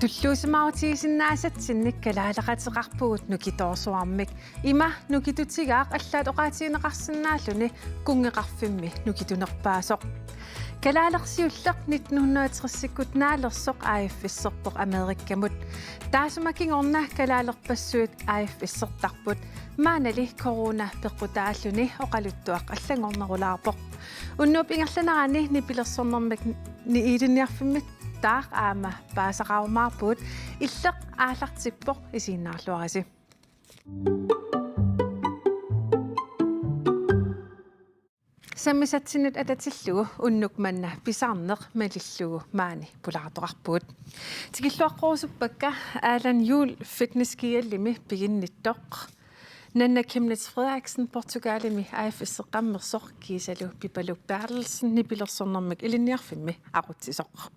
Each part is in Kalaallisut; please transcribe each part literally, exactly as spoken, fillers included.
Tulluusimaarutigisinnaasatsinnik kalaaleqateqarpugut nukittoorsuarmik. Ima nukitutigaaq allaat oqaatigineqarsinnaalluni kunngeqarfimmi nukittunerpaasoq. Kalaallit siulliit nitten hundrede og tres-ikkut naalersoq A F S-erpoq Amerikamut. Taassuma kingorna kalaalerpassuit A F S-ertarput. Maannali corona peqqutaalluni oqaluttuaq allanngornerulaarpoq. Unnuup ingerlanerani nipilersornermik ni-, ilinniarfimmittaaq aamma paasaqarumaarpugut, illeq aallartippoq, isiginnaarluarisi. Sammisatsinnut atatillugu unnuk manna pisarneq malillugu maani pulaartoqarpugut. Tikilluaqqorusuppakka Allan Juul Fitness G L-imi piginnittoq, Nanna Chemnitz Frederiksen Portugalimi A F S-eqqammersoq kiisalu Pipaluk Berthelsen nipilersornermik ilinniarfimmi aqutsisoq.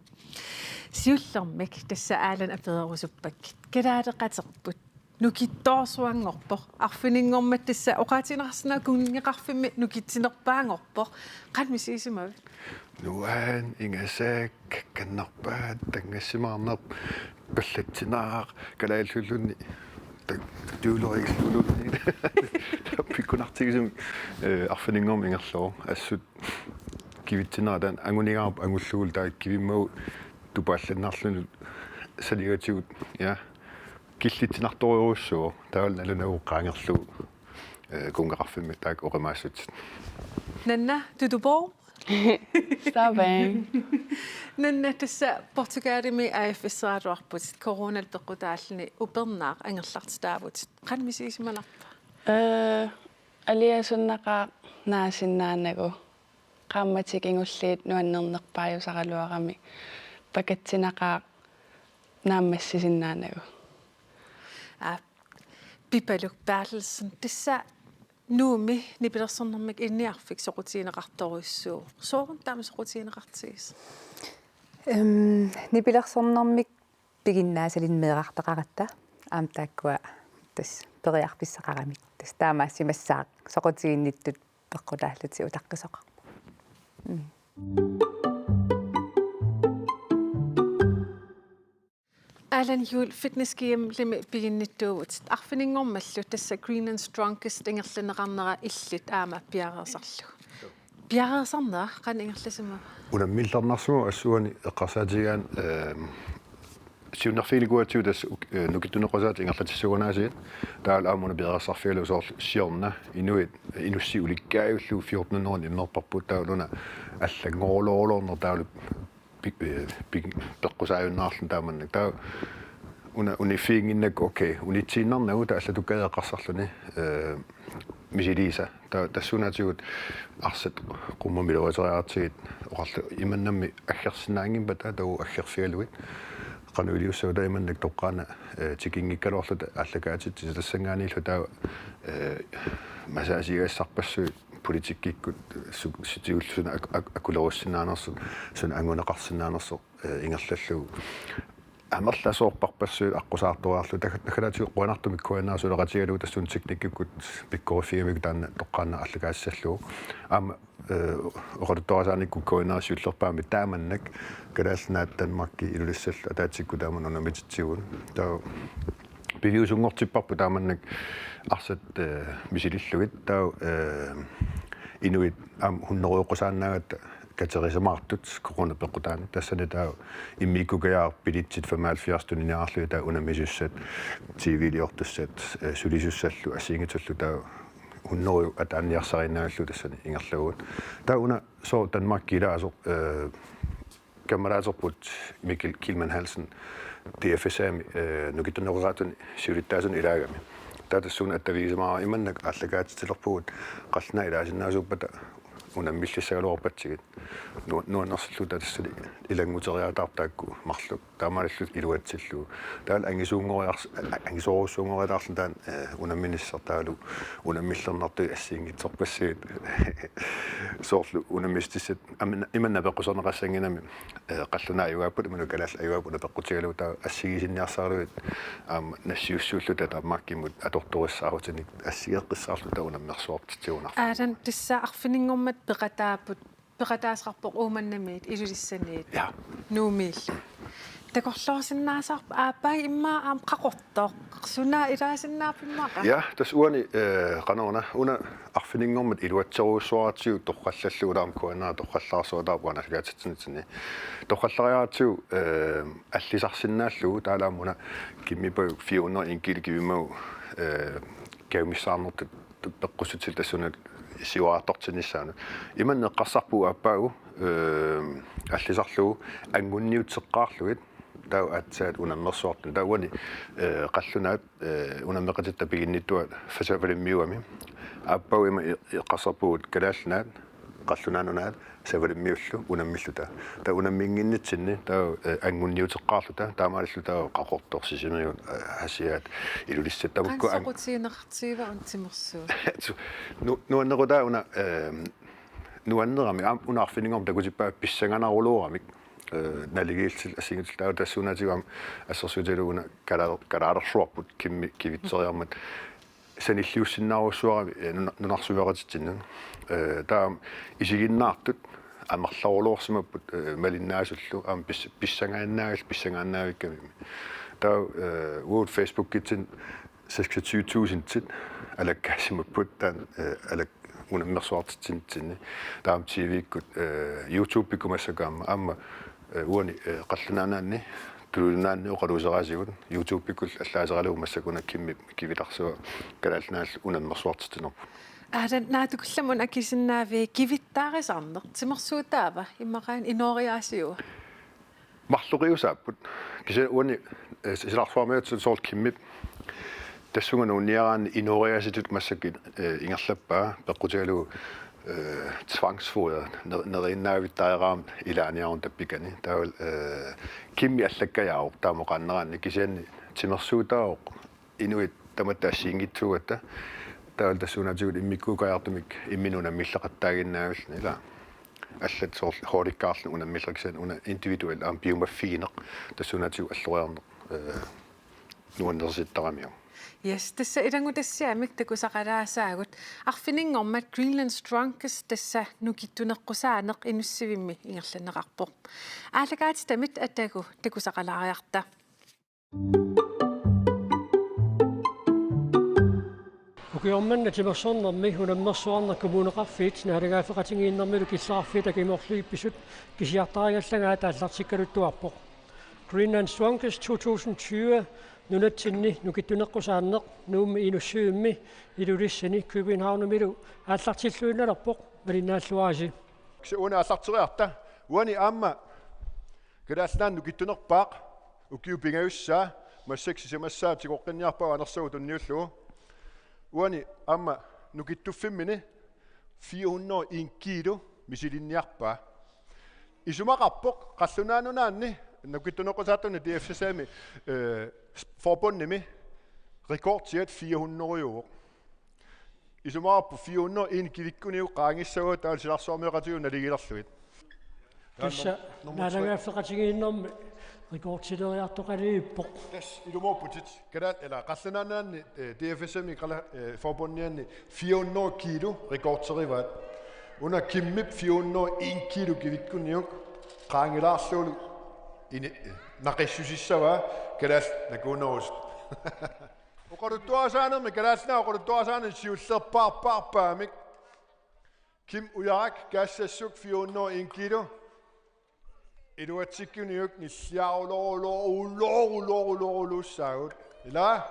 Siullermik tassa Allan apererusuppakka. Kalaaleqaterput. Nukittoorsuanngorpoq. Arfininngormat tassa oqaatigineqarsinnaavoq kunngeqarfimmi nukittunerpaanngorpoq. Qanoq misigisimavit? Nuann, ingasak, kannarpaat, tanngassimaarneq, pallatsineq, kalaalluunniit, ta-, tuuleriilluunniit. Pikkunartigisumik, eh, arfininngormat ingerlavoq. Assut kivitsinera taanna angunigaarput angullugulu taava kivimmagu tupaallannaarluni saniatigut, ja. Killitsinartorujussuuvoq, taavalu nalunagu qaangerlugu, eh, kunngeqarfimmi taakku oqimaassutit. Nanna, tutupoq? Saben. Nanna, tassa Portugalimi A F S-eraluarputit, coronap peqqutaalluni upernaaq angerlartitaavutit. Qanoq misigisimanarpa? Eh, aliasunnaqaaq naasinnaanagu. Qaammatit kingulliit nuannernerpaajusaraluarami, pakatsinaqaaq naammassisinnaanagu. Aa, Pipaluk Berthelsen, tassa Nuummi nipilersornermik ilinniarfik soqutigineqartorujussuuvoq. Sooruna taama soqutigineqartigisoq? Em, nipilersornermik piginnaasalimmik meerartaqaratta aamma taakkua tassa periarfissaqaramik. Tassa taamaassimassaaq soqutiginnittut peqqutaallutik utaqqisoqarpoq. Mm. Allan Juul, Fitness G L-imi piginnittuuvutit. Arfininngormallu tassa Green and Strongest ingerlanneqarnera illit aamma piareersarlugu. Piareersarnera qanoq ingerlasimava? Unammillernarsimavoq assuani eqqarsaatigigaanni, ehm, siunnerfiginikuugatsigu tassa uk-, eh, nukittuneqqusaat ingerlatissuunaasiit. Taavalu aamma una piareersarfigalugu soorlu siorna inuit, inussi ulikkaajullu fjorten hundrede immerparput, taavalu una allanngorulorneq taavalu pi-, eh, pi-, peqqusaajunnaarluni taamannak. Taava una uniffiginnginnakku, okay, unitsiinnarnagu taava allatukkajaqqarsarluni, eh, misiliisa. Taava tassuunaatigut arsaq qummut iluateriaratsigit oqarlu imannammi aggersinnaanngimmata taava aggerfigalugit. Qanoq iliussava taava imannak toqqaannaq, eh, tikinngikkaluarluta aallakaatitsi tassanngaanniillu taava, eh, massagegassarpassuit politikkikkut su-, sutiullutik suna ak-, ak-, akulerussinnaanersut, suna anguneqarsinnaanersoq, eh, ingerlallugu. Amerlasoorparpassuit aqqusaartoriarlugu tak-, takkalaatigut qujanartumik K N R suleqatigalugu tassuuna teknikkikkut pikkoriffigamikkit taanna toqqaannaq aallakaatitallugu. Aamma, eh, oqaluttuarisaanikkut K N R siullerpaamik taamannak Kalaallit Nunaat Danmarki Ilulissallu ataatsikkut taama unammititsivugut. Taava piviusunngortipparput taamannak arsat, eh, misilillugit. Taava, eh, inuit aamma hunnorujoqqusaannaagatta katerisimaartut corona peqqutaani. Tassani taava immiikkukajaaq billetsit femoghalvfjerds tuniniarlugit taava unammisussat, T V-liortussat, eh, sulisussallu assigiinngitsullu taava hunnorujuk ataaniarsariinnagallugu tassani ingerlavugut. Taava una sooq Danmarkip ilaasoq, eh, kammalaaterput Mikkel Kielmann Hansen, D F S A-mi, eh, nukittuneqqusaatuni siulittaasuni ilaagami. Taava tassuuna attavigisimavara imannak aallakaatitsilerpugut qallunaat ilaasinnaasuuppata unammillissagaluarpatsigit. Nu-, nuannersilluta tassani ilannguteriaataarput taakku marluk. Taamaalilluta iluatsillugu. Taava angisuunngoriars-, a-, angisoorujussuunngoriataarluni taanna, eh, unamminissaq taavalu unammillernartut assigiinngitsorpassuit. Soorlu unammissutissat aamma imannak apeqquserneqassanngimmat, eh, qallunaat ajugaapput, imaluunniit kalaallit ajugaapput una peqqutigalugu taava assigiisinniarsaralugit aamma nassiussuulluta Danmarkimut atortorissaarutinik assigeeqqissaarluta unammersuartitsigunarpoq. Allan, tassa arfininngormat peqataapput, peqataasarpoq Uummannamiit, Ilulissaniit, ja, Nuummiillu. Takorloorsinnaasarput aappaagu immaqa aamma Qaqortoq. Suna ilaasinnaapimmaqa? Ja, tassa uani, eh, qanoruna, una arfininngormat iluatserujussuaratsigu torrallallugu, aamma K N R torrallaarsuataarpoq aallakaatitsinitsinni. Torrallariaratsigu, eh, allisarsinnaallugu, taavalu aamma una Kimmipajuk fire hundrede en kilo kivimmagu, eh, kajumissaarnertut peqqussutillu tassuuna siuariartortinnissaanut. Imannak eqqarsarpugut aappaagu, eh, allisarlugu anngunniuteqqaarlugit, taava aatsaat unammersuartut. Taava uani, eh, qallunaat, eh, unammeqatitta piginnittuat Savalimmiuami. Aappaagu ima e-, eqqarsarpugut Kalaallit Nunaat, Qallunaat Nunaat, Savalimmiullu unammilluta. Taava unamminnginnitsinni, taava, eh, anngunniuteqqaarluta, taamaalilluta taava Qaqortoq, Sisimiut, eh, Aasiaat, Ilulissat, tamakku an-, Qansaqutigineqartigiva una timersuut? Su-, nu-, nuannequtaa una, eh, nuannerami, aamma una arfininngormat takutippaa pissanganarulooramik, eh, naligiillutillu assigiinngitsullu, taava tassuunaatigut aamma assersuutigalugu una kalaa-, kalaalersuarput Kimmi kivitseriarmat sanilliussinnaarujussuarami, eh, nuna-, nunarsueqatitsinnut. Eh, taava isiginnaartut amerlaruloorsimapput, eh, malinnaasullu, aamma pis-, pissangaannaavil-, pissangaannaavikkamik. Taava, eh, uagut Facebookitsinnut seksogtyve tusindit alakkaasimapput taanna, eh, alak-, unammersuartitsinitsinni. Taava T V-kkut, eh, YouTube-ikkut massakkut aamma, aamma, eh, uani, eh, Qallunaat Nunaanni, Tuluit Nunaanni oqaluuseraasigut, YouTube-ikkut allaaseralugu massakkut una Kimmip kivitarsuaq Kalaallit Nunaat unammersuartitsinerput. Aala, naatsukullammut akisinnaavit kivittaarisarneq timersuutaava, immaqa inooriaasiua? Marloqiusaapput. Kisianni uani, eh, silarsuarmiutsut soorlu Kimmip tassunga nuunniaraanni inooriaasitut massakkut, eh, ingerlappaa, peqqutigalugu, eh, tvangsfoder, ne-, neriinnaavittariaqarami ilaaniaruni tappikani. Taavalu, eh, Kimmi allakkajaavoq taama oqaannaraanni, kisianni timersuutaavoq inuit tamatta assigiinngitsuugatta. Taavalu tassuunaatigut immikkuukajaartumik imminut unammilleqattaaginnavilluni, ilaa. Allat soorlu holdikkaarluni unammillerikkisaanni una individuel aamma piumaffigineq tassuunaatigut alloriarneq, eh, nuannersittaramiuk. Yes, tassa ilanngutassiamik takusaqalaassaagut. Arfininngormat Greenland Strongest tassa nukittuneqqusaaneq Inussivimmi ingerlanneqarpoq. Aallakaatitamit atagu takusaqalaariarta. Ukioq manna timersornermi unammersuarneq kommuneqarfiit naalagaaffeqatigiinnermilu killeqarfiit akimorlugippisut kisiartariallagaat aallartikkaluttuarpoq. Greenland Strongest to tusind tyve nunatsinni nukittuneqqusaanneq Nuummi, Inussivimmi, Ilulissani Københavnimilu aallartilluinnalerpoq, malinnaalluarisi. Kisianni uani aallarteriarta. Uani aamma Kalaallit Nunaanni nukittunerpaaq ukiut pingajussaat, massakkut sisamassaa tigoqqinniarpaa anersagut tunniullugu. Uani aamma nukittuffimmini fire hundrede en kilo misilinniarpaa. Isumaqarpoq Qallunaat Nunaanni nukittuneqqusaartunni D F S A-mi, eh, forbundimi rekordiat fire hundrede-uvoq. Isumaqarpoq fire hundrede en kivikkuniuk qaangissavagut taavalu silarsuarmioqatigut naligiilerlugit. Tassa naalagaaffeqatigiinnermi rekordileriartoqaliippoq. Tassa ilumoorputit. Kalaat ila Qallunaat Nunaanni, eh, D F S A-mi kala, eh, forbundianni fire hundrede kilo rekorderivaat. Una Kimmip fire hundrede en kilo kivikkuniuk qaangilaarlugulu ini, eh, naqissusissavaa, kalaallit nakuunerusut. Oqaluttuarisaanermi, Kalaallit Nunaat oqaluttuarisaanermi siullerpaarpaarpaamik. Kim Ujarak, Kaassassuk, fire hundrede en kilo. Iluatsikkuniuk nilliarulorulorulorulorulussaagut. Ila?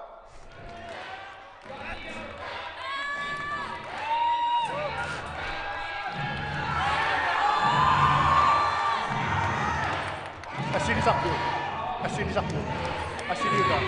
Assilisarpiuk. Assilisarpiuk. Assiliutaa.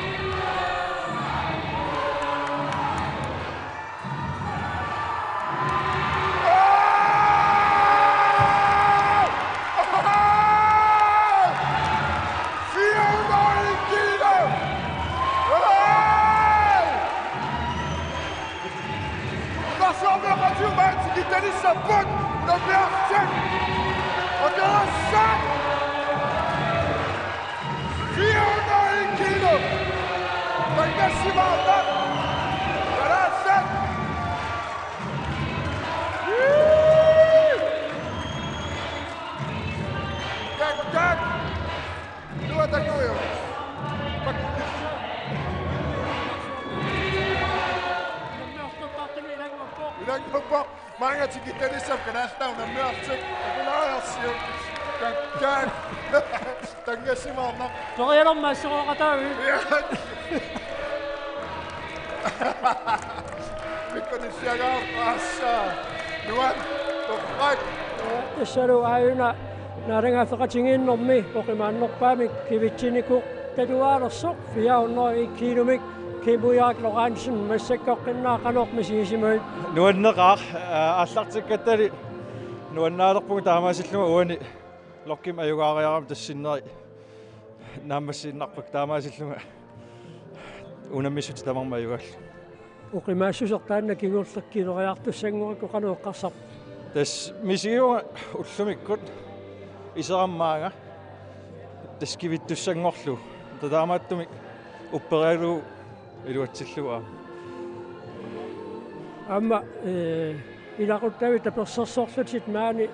Nunarsuarmioqatigut maanna tikitalissapput, unammiarsiat. Akerassaat. Fire hundrede kilo. Pangasimaarnaq. Kalaallit. Tak, tak. Ilua takuju. Uppoq, maanga tikittalissap Kalaallit Nunaanni unammiarlutik, takulaariarsiuk. Takkaak. Tanngassimaarnaq. Torialerma assorooqataavi. Pikkunissiagaarpaassa. Nuan, torrak. Tassalu aajuna naalagaaffeqatigiinnermi oqimaannerpaamik kivitsinikoq tatuaalersoq fire hundrede en kilomik Kim Ujaak Lorentzen massakkorpiaq qanoq misigisimavit? Nuanneqaaq, aa, aallartikkattali nuannaalerpunga taamaasillunga uani Lokkimik ajugaariarama tassinneri naammassiinnarpakka taamaasillunga unammissutit tamarmik ajugaallunga. Oqimaassuseq taanna kingulleq kileriartussanngorlugu qanoq eqqarsarpa? Tassa misigivunga ullumikkut iserammaanga tassa kivittussanngorlugu. Taamaattumik upperigalugu iluatsillugu aamma. Aamma, ee, ilaquttavit tapersersorlutit maani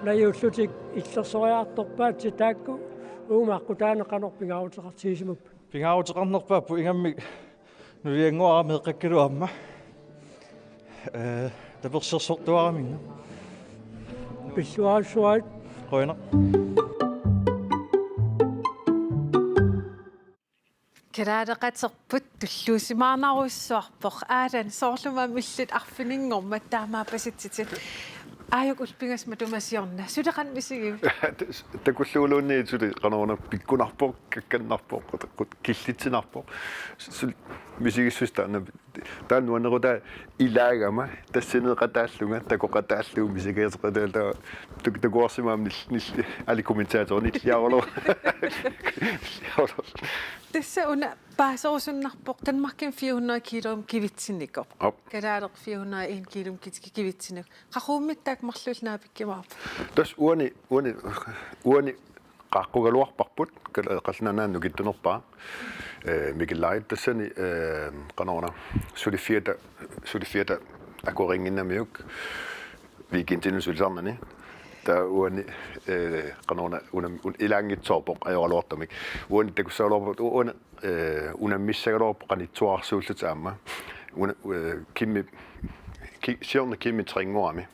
najuullutik illersoriartorpaatsit taakku uuma aqqutaani qanoq pingaaruteqartigisimapput? Pingaaruteqarnerpaapput ingammik nuliannguara meeqqakkalu aamma. Ee, tapersersortuaraminnga. Pilluarissuarit. Qujanaq. Kalaaleqaterput tulluusimaarnerussuarpoq. Aalan, soorlumi aamma illit arfininngormat taamaapasitsitit. Aajuku ullut pingasut matuma siorna. Suli qanoq misigivit? Takulluguluunniit suli qanoruna pikkunarpoq, kakkannarpoq, qut-, qut-, killitsinarpoq. Suli misigissuseq taanna, taanna nuannerutaa ilaagama tassineeqataallunga, takoqataallugu misigeeqataallugu tuk-, takuarsimammat nil-, nil-, ali kommentator nilliarulu. Nilliarulu. Tassa una paaserusunnarpoq Danmarkimi fire hundrede kiilumik kivitsinikoq. Op. Kalaaleq fire hundrede en kiilumik kit-, kivitsinikoq. Qaqugumiit taakku marluullutik naapikkumaarput? Tassa uani, uani, uani qaaqqugaluarparput, kal-, Qallunaat Nunaanni nukittunerpaaq. Ee, Mikkel Lail tassani, ee, qanoruna, suliffiata, suliffiata akuerinnginnamiuk weekendini sulisarnani. Taava uani, ee, qanoruna, unam-, un-, ilaanngitsoorpoq ajoraluartumik. Uani takussagaluarpoq, u-, uani, ee, unammissagaluarpoq qanittuararsuulluta aamma. Una, ee, Kimmi, ki-, siorna Kimmi trinngorami.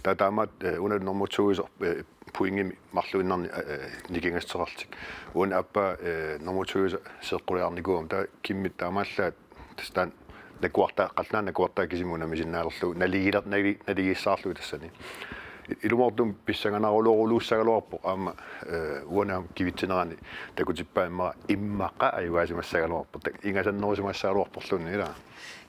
Taava taamaat, ee, una nummer to-isoq, ee, pointimik marluinnarnik, ee, nikingassuteqarlutik. Uani aappaa, ee, nummer to-isoq seeqquleriarnikuugami. Taava Kimmi taamaallaat tassa taanna nakuartaa, qallunaat nakuartaa kisimi unammisinnaalerlugu, naligiler-, nali-, naligiissaarlugu tassani. I-, ilumoortumik pissanganaruloruluussagaluarpoq aamma, ee, uani aamma kivitsinerani takutippaa immaqa, immaqa ajugaasimassagaluarpoq, ta-, ingasannerusimassagaluarporluunniit ilaa.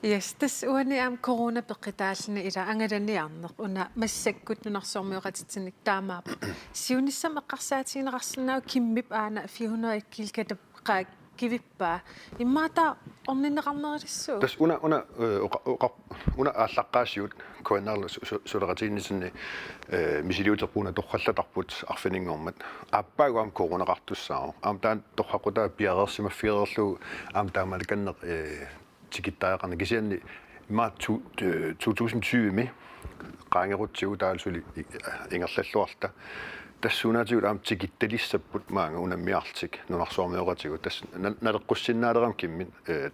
Yes, tassa uani aamma corona peqqutaalluni ilaa angalaniarneq, una massakkut nunarsuarmioqatitsinik taamaappoq. Siunissami eqqarsaatigineqarsinnaavoq Kimmip aana fire hundrede en kiilumik katap-, qa-, kivippaa. Immaqa taava orninneqarnerulissuuvoq? Tassa una, una, ee, oqa-, oqa-, una aallaqqaasiit K N R-lu su-, su-, suleqatigiinnitinni, ee, misiliuterput una torrallatarput arfininngormat. Aappaagu aamma coronaqartussaavoq. Aamma taanna torraqqutaa piareersimaffigereerlugu aamma taamaakanneq, ee, tikittariaqarneq kisianni immaqa to, ee, to tusind tyve-mi qaangerutsigu taavalu suli i-, ingerlalluarluta. Tassuunaatigut aamma tikittalissapput maanga unammiarlutik nunarsuarmioqatigut. Tassa na-, naleqqussinnaaleramik Kimmit, ee,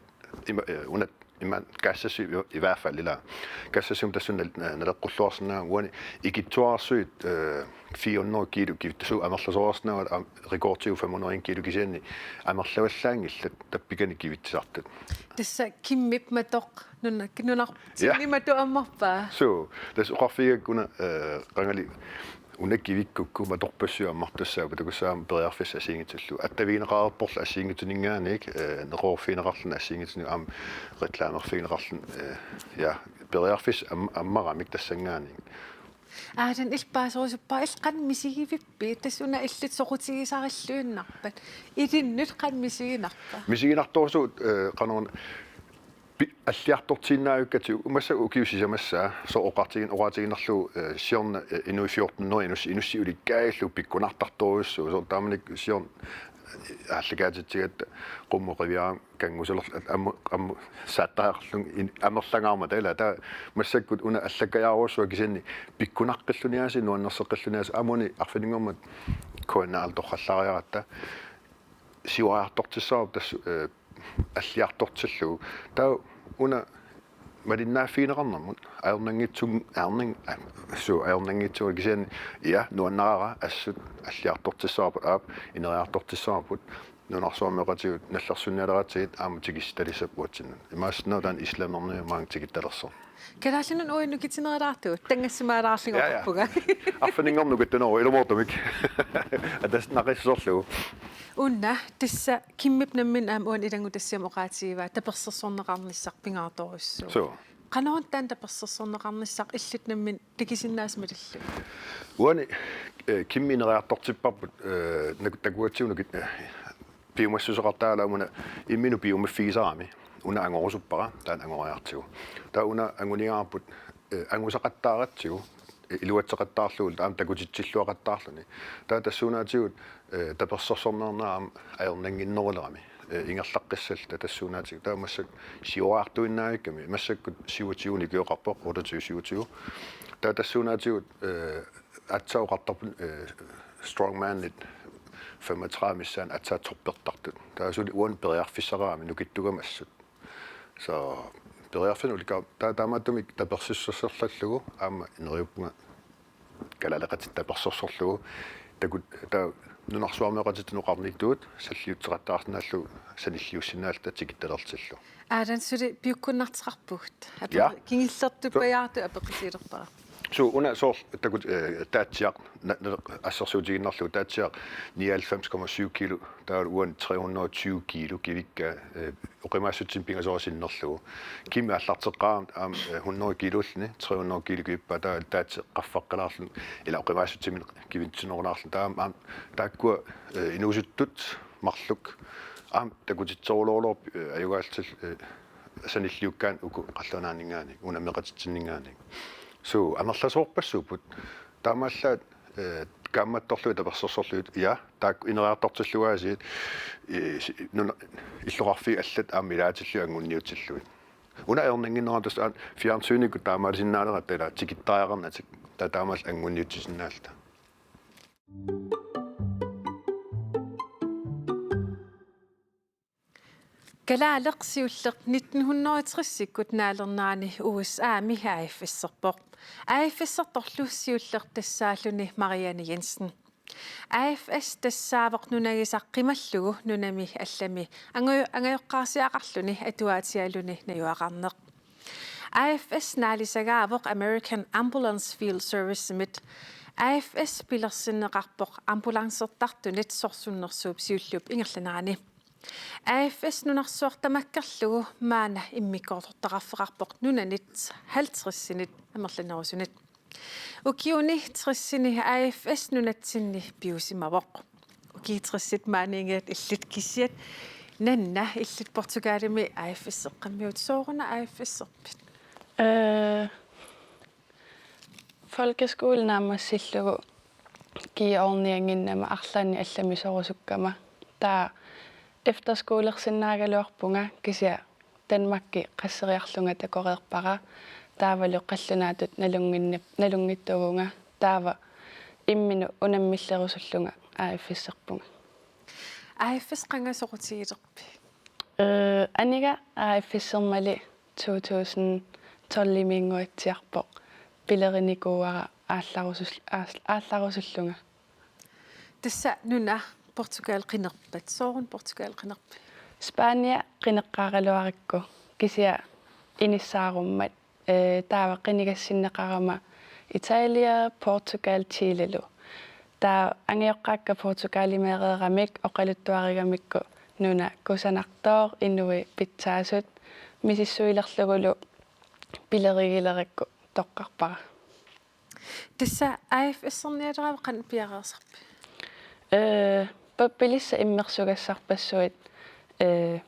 ima, ee, una, ima kassassi i, i hvert fald ilaa. Kassassi tassunga nal-, na-, naleqqulluarsinnaagami uani ikittuararsuit, ee, fire hundrede kiilu kivittasut amerlasoorarsinnaavaat aamma rekordiuvoq fem hundrede kiilu kisianni amerlavallaanngillat tappikani kivitsisartut. Tassa Kimmip matoq nuna-, nunarput. Ja. Kimmip matoq ammarpaa. Suu, tassa oqarfigigakku una, ee, qangali una kivikkukku matorpassuit ammartussaapput takussaammat periarfissat assigiinngitsullu. Attavigineqareerporlu assigiinngitsuninngaanniit, ee, neqeroorfigineqarluni assigiinngitsunik aamma reklamerfigineqarluni, ee, ja, periarfissat am-, ammaramik tassanngaanniit. Aalan, illit paaserusuppara, illit qanoq misigivippi? Tassa una illit soqutigisarilluinnarpat. Ilinnut qanoq misiginarpa? Misiginartorsuuvoq, ee, qanoruna pi-, alliartortiinnaavikkatsigu, massakkut ukiut sisamassaat, soorlu oqartigin-, oqaatiginerlugu, ee, siorna, ee, inuit fjorten hundrede inussi-, inussi ulikkaarlugu pikkunartartorujussuuvoq, soorlu taamanikkut siorna, ee, aallakaatitsigatta qummut qiviarama kanngusulerlugu, aamma, aamma saattariaqarlunga in-, amerlangaarmata ilaa, taava massakkut una allakkajaarujussuaq kisianni pikkunaqqilluniaasiit, nuannerseqqilluniaasiit, aamma uani arfininngormat K N R-lu torrallaariaratta siuariartortissavarput tassa, ee, alliartortillugu. Taava una Malinnaaffigineqarnermut ajornanngitsu-, ajornan-, suu, ajornanngitsuuvoq kisianni, ja, nuannaraara assut alliartortissavarput, aap, ineriartortissavarput, nunarsuarmioqatigut nallersunnialeratsigit aamma tikissitalissapput uatsinnut. Imaassinnaavoq taanna islamernimi maanga tikittalersoq. Kalaallinut uagut nukitinerilaartugut, tanngassimaalaarlugu. Ja, ja. Oqarpunga. Arfininngorneq nukittuneruvoq ilumoortumik. Atas naqissorlugu. Una, tassa Kimmip nammineq aamma uani ilanngutassiami oqaatigivaa tapersersorneqarnissaq pingaartorujussuuvoq. Suu. Qanoruna taanna tapersersorneqarnissaq illit nammineq takusinnaasat malillugu? Uani, eh, Kimmi ineriartortipparput, eh, nak-, takugatsigu nukit-, eh, piumassuseqartaraluarluni imminut piumaffigisarami. Una angorusuppara, taanna angoriartigu. Taava una anguniarput, eh, angusaqattaaratsigu, eh, iluatseqattaarlugulu, aamma takutitsilluaqattaarluni. Taava tassuunaatigut, eh, tapersersorneqarnera aamma ajornannginnerulerami. Eh, ingerlaqqissalluta tassuunaatigut. Taava massakkut siuariartuinnavikkami, massakkut syvogtyve nikioqarpoq, otteogtyve syvogtyve. Taava tassuunaatigut, eh, aatsaat oqartarput, eh, strongmanit femogtredive missaani aatsaat toppertartut. Taava suli uani periarfissaqarami nukittugama assut. Så periarfissaq ulikka-, ta-, taamaattumik tapersersorlugu aamma neriuppunga kalaaleqatit tapersersorlugu. Takut-, taava nunarsuarmioqatitta oqarnittut salliutseqattaarsinnaallugu sanilliussinnaalluta tikittalertillugu. Aalan suli piukkunnarteqarpugut. Ape-, ja. Kingullertuppajaartut apeqqutigilerpara. Suu, una soorlu takut, eh, Taatsiaq, na-, na-, assersuutigiinnarlugu Taatsiaq nioghalvfems komma syv kilo, taava uani tre hundrede og tyve kilo kivikkaa, eh, oqimaassutsiminnik pingasorisinnerlugu. Kimmi aallarteqqaarami aamma, eh, hundrede kiloulluni, tre hundrede kilo kivippaa, taava Taatsi qaffaqqilaarluni, ila oqimaassutsiminnik kivintsinerulaarluni. Taava aamma taakkua, eh, inuusuttut marluk aamma takutitseruloorlugu, eh, ajugaallutillu, eh, sanilliukkaanni uku qallunaanninngaanniit, unammeqatitsinninngaanniit. Suu, amerlasoorpassuupput. Taamaallaat, eh, kaammattorlugit tapersersorlugit, ja, taakku ineriartortillugu aasiit, eh, si-, nuna-, illoqarfiit allat aamma ilaatillugit anguniutillugit. Una ajornannginnerani tassa aamma fjernsynikkut taamaalisinnaaleratta ila tikittariaqarnatik, taava taamaallaat anguniutisinnaalluta. Kalaaleq siulleq nitten hundrede tresikkut naalernerani U S A-mi A F S-erpoq. A F S-ertorlu siulleq tassaalluni Marianne Jensen. A F S tassaavoq nunagisaq qimallugu nunami allami angajo-, angajoqqaarsiaqarluni atuaatialuni najugaqarneq. A F S naalisagaavoq American Ambulance Field Service-imit. A F S pilersinneqarpoq ambulancertartunit sorsunnersuup siulliup ingerlanerani. A F S nunarsuaq tamakkerlugu maanna immikkoortortaqarfeqarpoq nunanit halvtredsinit amerlanerusunit. Ukiuni tressini A F S nunatsinni piusimavoq. Ukiut tressit maaniinngillat illit kisiat. Nanna, illit Portugalimi A F S-eqqammiutit, sooruna A F S-erpit? Eh, folkeskole naammassillugu G-ordniannginnama arlaannik allamisorusukkama. Taava efterskolersinnaagaluarpunga kisianni Danmarki qasseriarlunga takoreerpara, taavalu qallunaatut nalunnginnip-, nalunngitsuvunga, taava imminut unammillerusullunga A F S-erpunga. A F S qanga soqutigilerpit? Eh, aniga A F S-ermali to tusind tolv-imiinnguatsiarpoq, pilerinikuuara aallarusul-, aas-, aallarusullunga. Tassa nuna Portugal qinerpat. Sooruna Portugal qinerpit? Spania qineqqaaraluarakku kisianni inissaarummat, eh, taava qinigassinneqarama Italia, Portugal, Chilelu. Taava angajoqqaakka Portugalimeereeramik oqaluttuarigamikku nuna kusanartooq, inuit pitsaasut, misissuilerlugulu pilerigilerakku toqqarpara. Tassa A F S-ernialeraangat qanoq piareersarpit? Eh, pappilissat immersugassarpassuit, eh,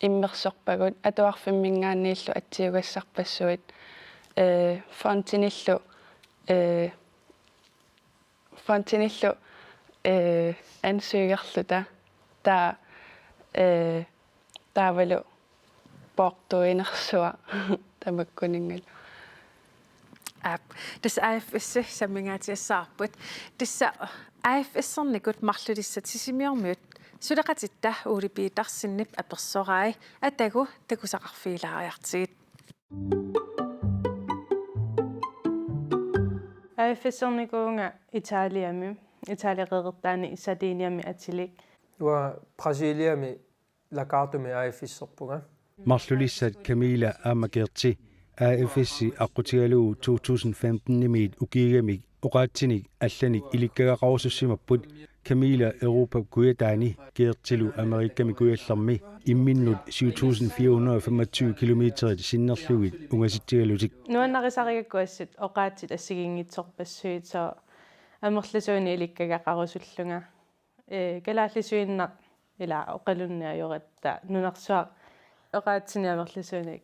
immersorpagut, atuarfimminngaanniillu atsiugassarpassuit, eh, fondinillu, eh, fondinillu, eh, ansøgerluta, taava, eh, taavalu poortuinersuaq tamakkuninngalu. Aap, tassa A F S sammingaatigissavarput. Tassa A F S-ernikut marlulissat Sisimiormiut suleqatitta Ole Petersenip apersorai, atagu takusaqarfigilaariartigit. A F S-ernikuuvunga Italiami, Italia qeqertaani Sardiniami atilik. Uanga Brasiliami Lagartumi A F S-erpunga. Marlulissat Camila aamma Gerti A F S aqqutigalugu to tusind femten-imiit ukiigamik oqaatsinik allanik ilikkagaqarusussimapput. Camila Europap kujataani, Gertilu Amerikami kujallermi, imminnut syv tusind fire hundrede og femogtyve kilometerit sinnerlugit ungasitsigalutik. Nuannarisarigakku assut oqaatsit assigiinngitsorpassuit, sooq amerlasuunik ilikkagaqarusullunga. Ee, kalaallisuinnaq ila oqalunniajoratta nunarsuaq oqaatsinik amerlasuunik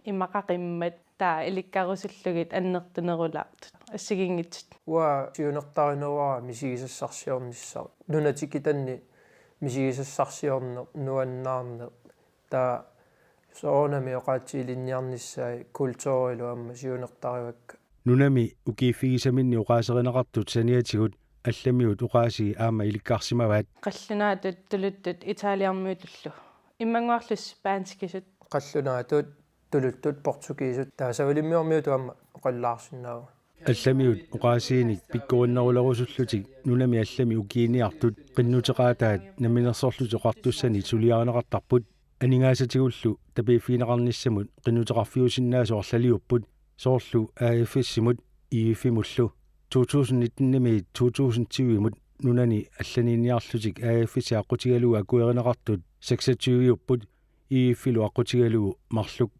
immaqa qimmat taava ilikkarusullugit annertunerulaartut assigiinngitsut. Uanga siunertarineruara misigisassarsiornissaq. Nuna tikitanni misigisassarsiorneq, nuannaarneq. Taava soorunami oqaatsit ilinniarnissaat kulturilu aamma siunertarivakka. Nunami ukiiffigisaminni oqaaserineqartut saniatigut allamiut oqaasii aamma ilikkarsimavaat. Qallunaatut tuluttut Italiamiutullu. Immannguarlu spanskisut. Qallunaatut tuluttut portugisut. Taava savalimmiormiutut aamma oqallaarsinnaavunga. Allamiut oqaasiinik pikkorinnerulerusullutik nunami allami ukiiniartut qinnuteqaataat Namminersorlutik Oqartussanit suliarineqartarput. Aningaasatigullu tapiiffigineqarnissamut qinnuteqarfiusinnaasut arlaliupput, soorlu A F S-imut I F-imullu. To tusind nitten-imiit to tusind tyve-mut nunani allaniinniarlutik A F S aqqutigalugu akuerineqartut seksogtyve-upput, I F-ilu aqqutigalugu marluk.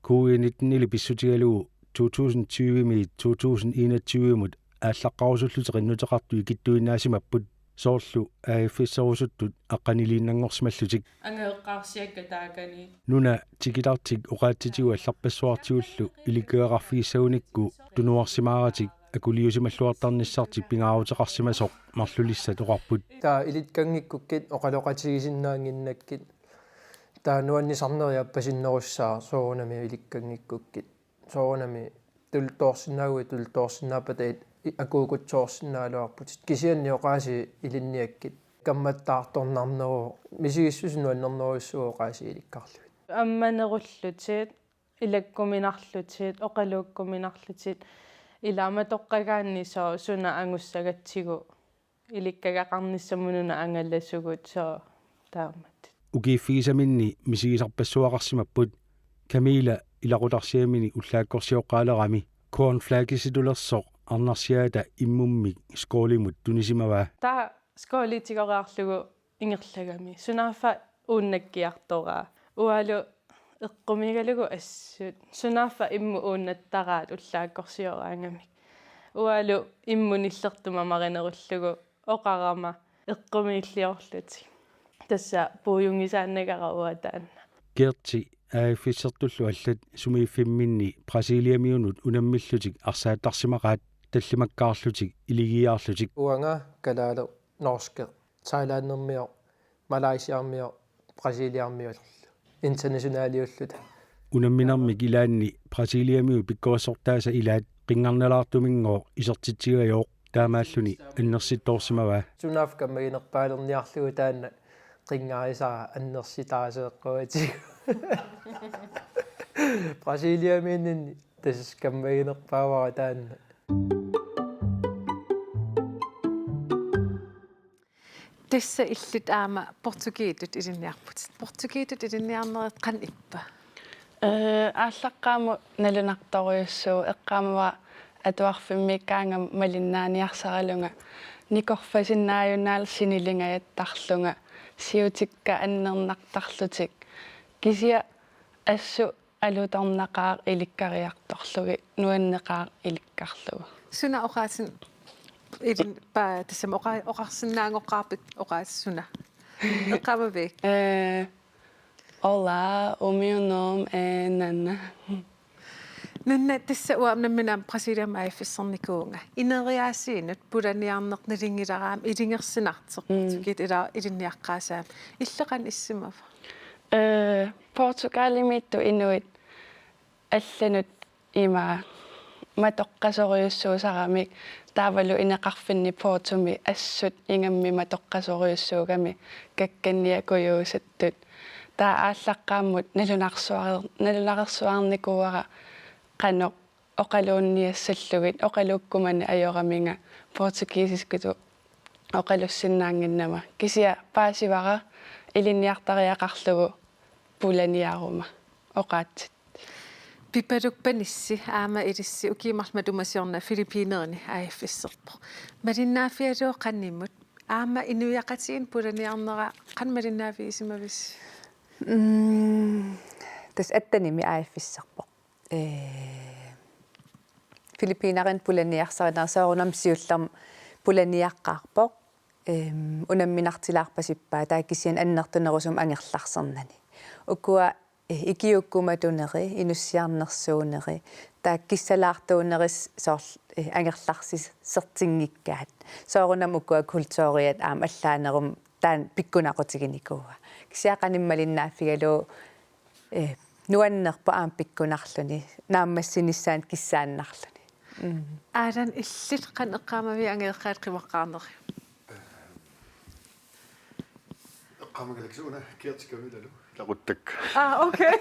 Covid nitten-ili pissutigalugu to tusind tyve-miit to tusind enogtyve-mut aallaqqarusullutik qinnuteqartut ikittuinnaasimapput, soorlu A F S-erusuttut aqqaniliinnanngorsimallutik. Angajoqqaarsiakka taakani. Nuna tikitartik oqaatsitigut allarpassuartigullu ilikkagaqarfigissagunikku tunuarsimaaratik akuliusimalluartarnissartik pingaaruteqarsimasoq Marlulissat oqarput. Taava ilikkagaqarnikkukkit oqaloqatigisinnaannginnakkit. Taava nuannisarneri appasinnerussaaq soorunami ilikkagaqarnikkukkit. Soorunami tuluttoorsinnaaguit tuluttoorsinnaappata i-, akuukutsoorsinnaagaluarputit. Kisianni oqaasii ilinniakkit. Kammattaartornarneruvoq. Misigissuseq nuannernerujussuuvoq oqaasii ilikkarlugit. Ammanerullutit, ilakkuminarlutit, oqaluukkuminarlutit. Ila matoqqagaanni sooq suna angussagatsigu. Ilikkagaqarnissamut una angalasugut, sooq taamatut. Ukiiffigisaminni misigisarpassuaqarsimapput Camila ilaqutarsiamini ullaakkorsioqqaalerami. Cornflakesitulersoq arnarsiaata immummik Skålimut tunisimavaa. Taava Skåli tigoriarlugu ingerlagami. Sunaaffa uunnakkiartoraa. Uangalu eqqumiigalugu assut. Sunaaffa immut uunnattaraat ullaakkorsioraangamik. Uangalu immut nillertumamarinerullugu oqarama eqqumiilliorlutik. Tassa puiunngisaannagara uanga taanna. Gerti A F S-ertullu allat sumiiffimminni Brasiliamiunut unammillutik arsaattarsimaqaat tallimakkaarlutik iligiiaarlutik. Uanga kalaaleq, norskeq, Thailandimioq, Malaysiamioq, Brasiliamioq. Internationaliulluta. Unamminermik ilaanni Brasiliamiut pikkorissortaasa ilaat qinngarnalaartuminngooq isertitsigajooq taamaalluni annersittoorsimavaa. Sunaaffa kammaginerpaalerniarlugu taanna qinngarisara annersitaaseeqquatigu. Brasiliamiinninni tassa kammaginerpaavara taanna. Tassa illit aamma portugiitut ilinniarputit. Portugiitut ilinniarnerit qanoq ippa? Ee, aallaqqaammut nalunartorujussuuvoq, eqqaamavara atuarfimmiikkaangama malinnaaniarsaralunga, nikorfasinnaajunnaalu sinilingajattarlunga, siutikka annernartarlutik. Kisianni assut alutornaqaaq ilikkariartorlugit, nuanneqaaq ilikkarlugu. Suna oqaasin ilin pa tassami oqa-, oqarsinnaanngoqqaarpit oqaaseq suna? Eqqaamavik? Eh, hola, o meu nome es Nana. Nana, tassa uanga nammineq Brasiliami A F S-ernikuuvunga. Ineriaasiinut pulaniarneq nalunngilara aamma ilungersunartoq. Mm. Portugiitut ila ilinniaqqaassagami. Illit qanoq issimava? Eh, Portugalimiittut inuit allanut ima matoqqasorujussuusaramik, taavalu ineqarfinni Portomi assut ingammik matoqqasorujussuugami kakkanniakujuusattut. Taava aallaqqaammut nalunarsuar-, nalunarsuarnikuuara qanoq oqaluunniassallugit, oqaluukkumani ajoraminga portugisiskutut oqalussinnaannginnama. Kisianni paasivara ilinniartariaqarlugu pulaniaruma oqaatsit. Pipaluk Panissi aamma ilissi ukiut marluk matuma siorna Filippinerini A F S-erpoq. Malinnaaffigalugu qanimut aamma inuiaqatigiinnut pulaniarnera qanoq malinnaavigisimavisi? Mm, tassa attenimi A F S-erpoq. Ee, Filippinerini pulaniarsarinera soorunami siullermik pulaniaqqaarpoq. Ehm, unamminartilaarpasippaa taava kisianni annertunerusumik angerlarsernani. Ukua, eh, ikiuukkumatuneri, inussiarnersuuneri, taava kissalaartuuneri s-, soorl-, eh, angerlarsisertinngikkaat. Soorunami ukua kulturiat aamma allaanerummat taanna pikkunaqutiginikuuaa. Kisianni qanimut malinnaaffigalugu, eh, nuannerpoq aamma pikkunarluni, naammassinissaanut kissaannarluni. Mm. Aalan, illit qanoq eqqaamavigit angajoqqaat qimaqqaarneri? Eqqaamagalakse una kiartikamilalu. Ilaquttakka. Ah, okay.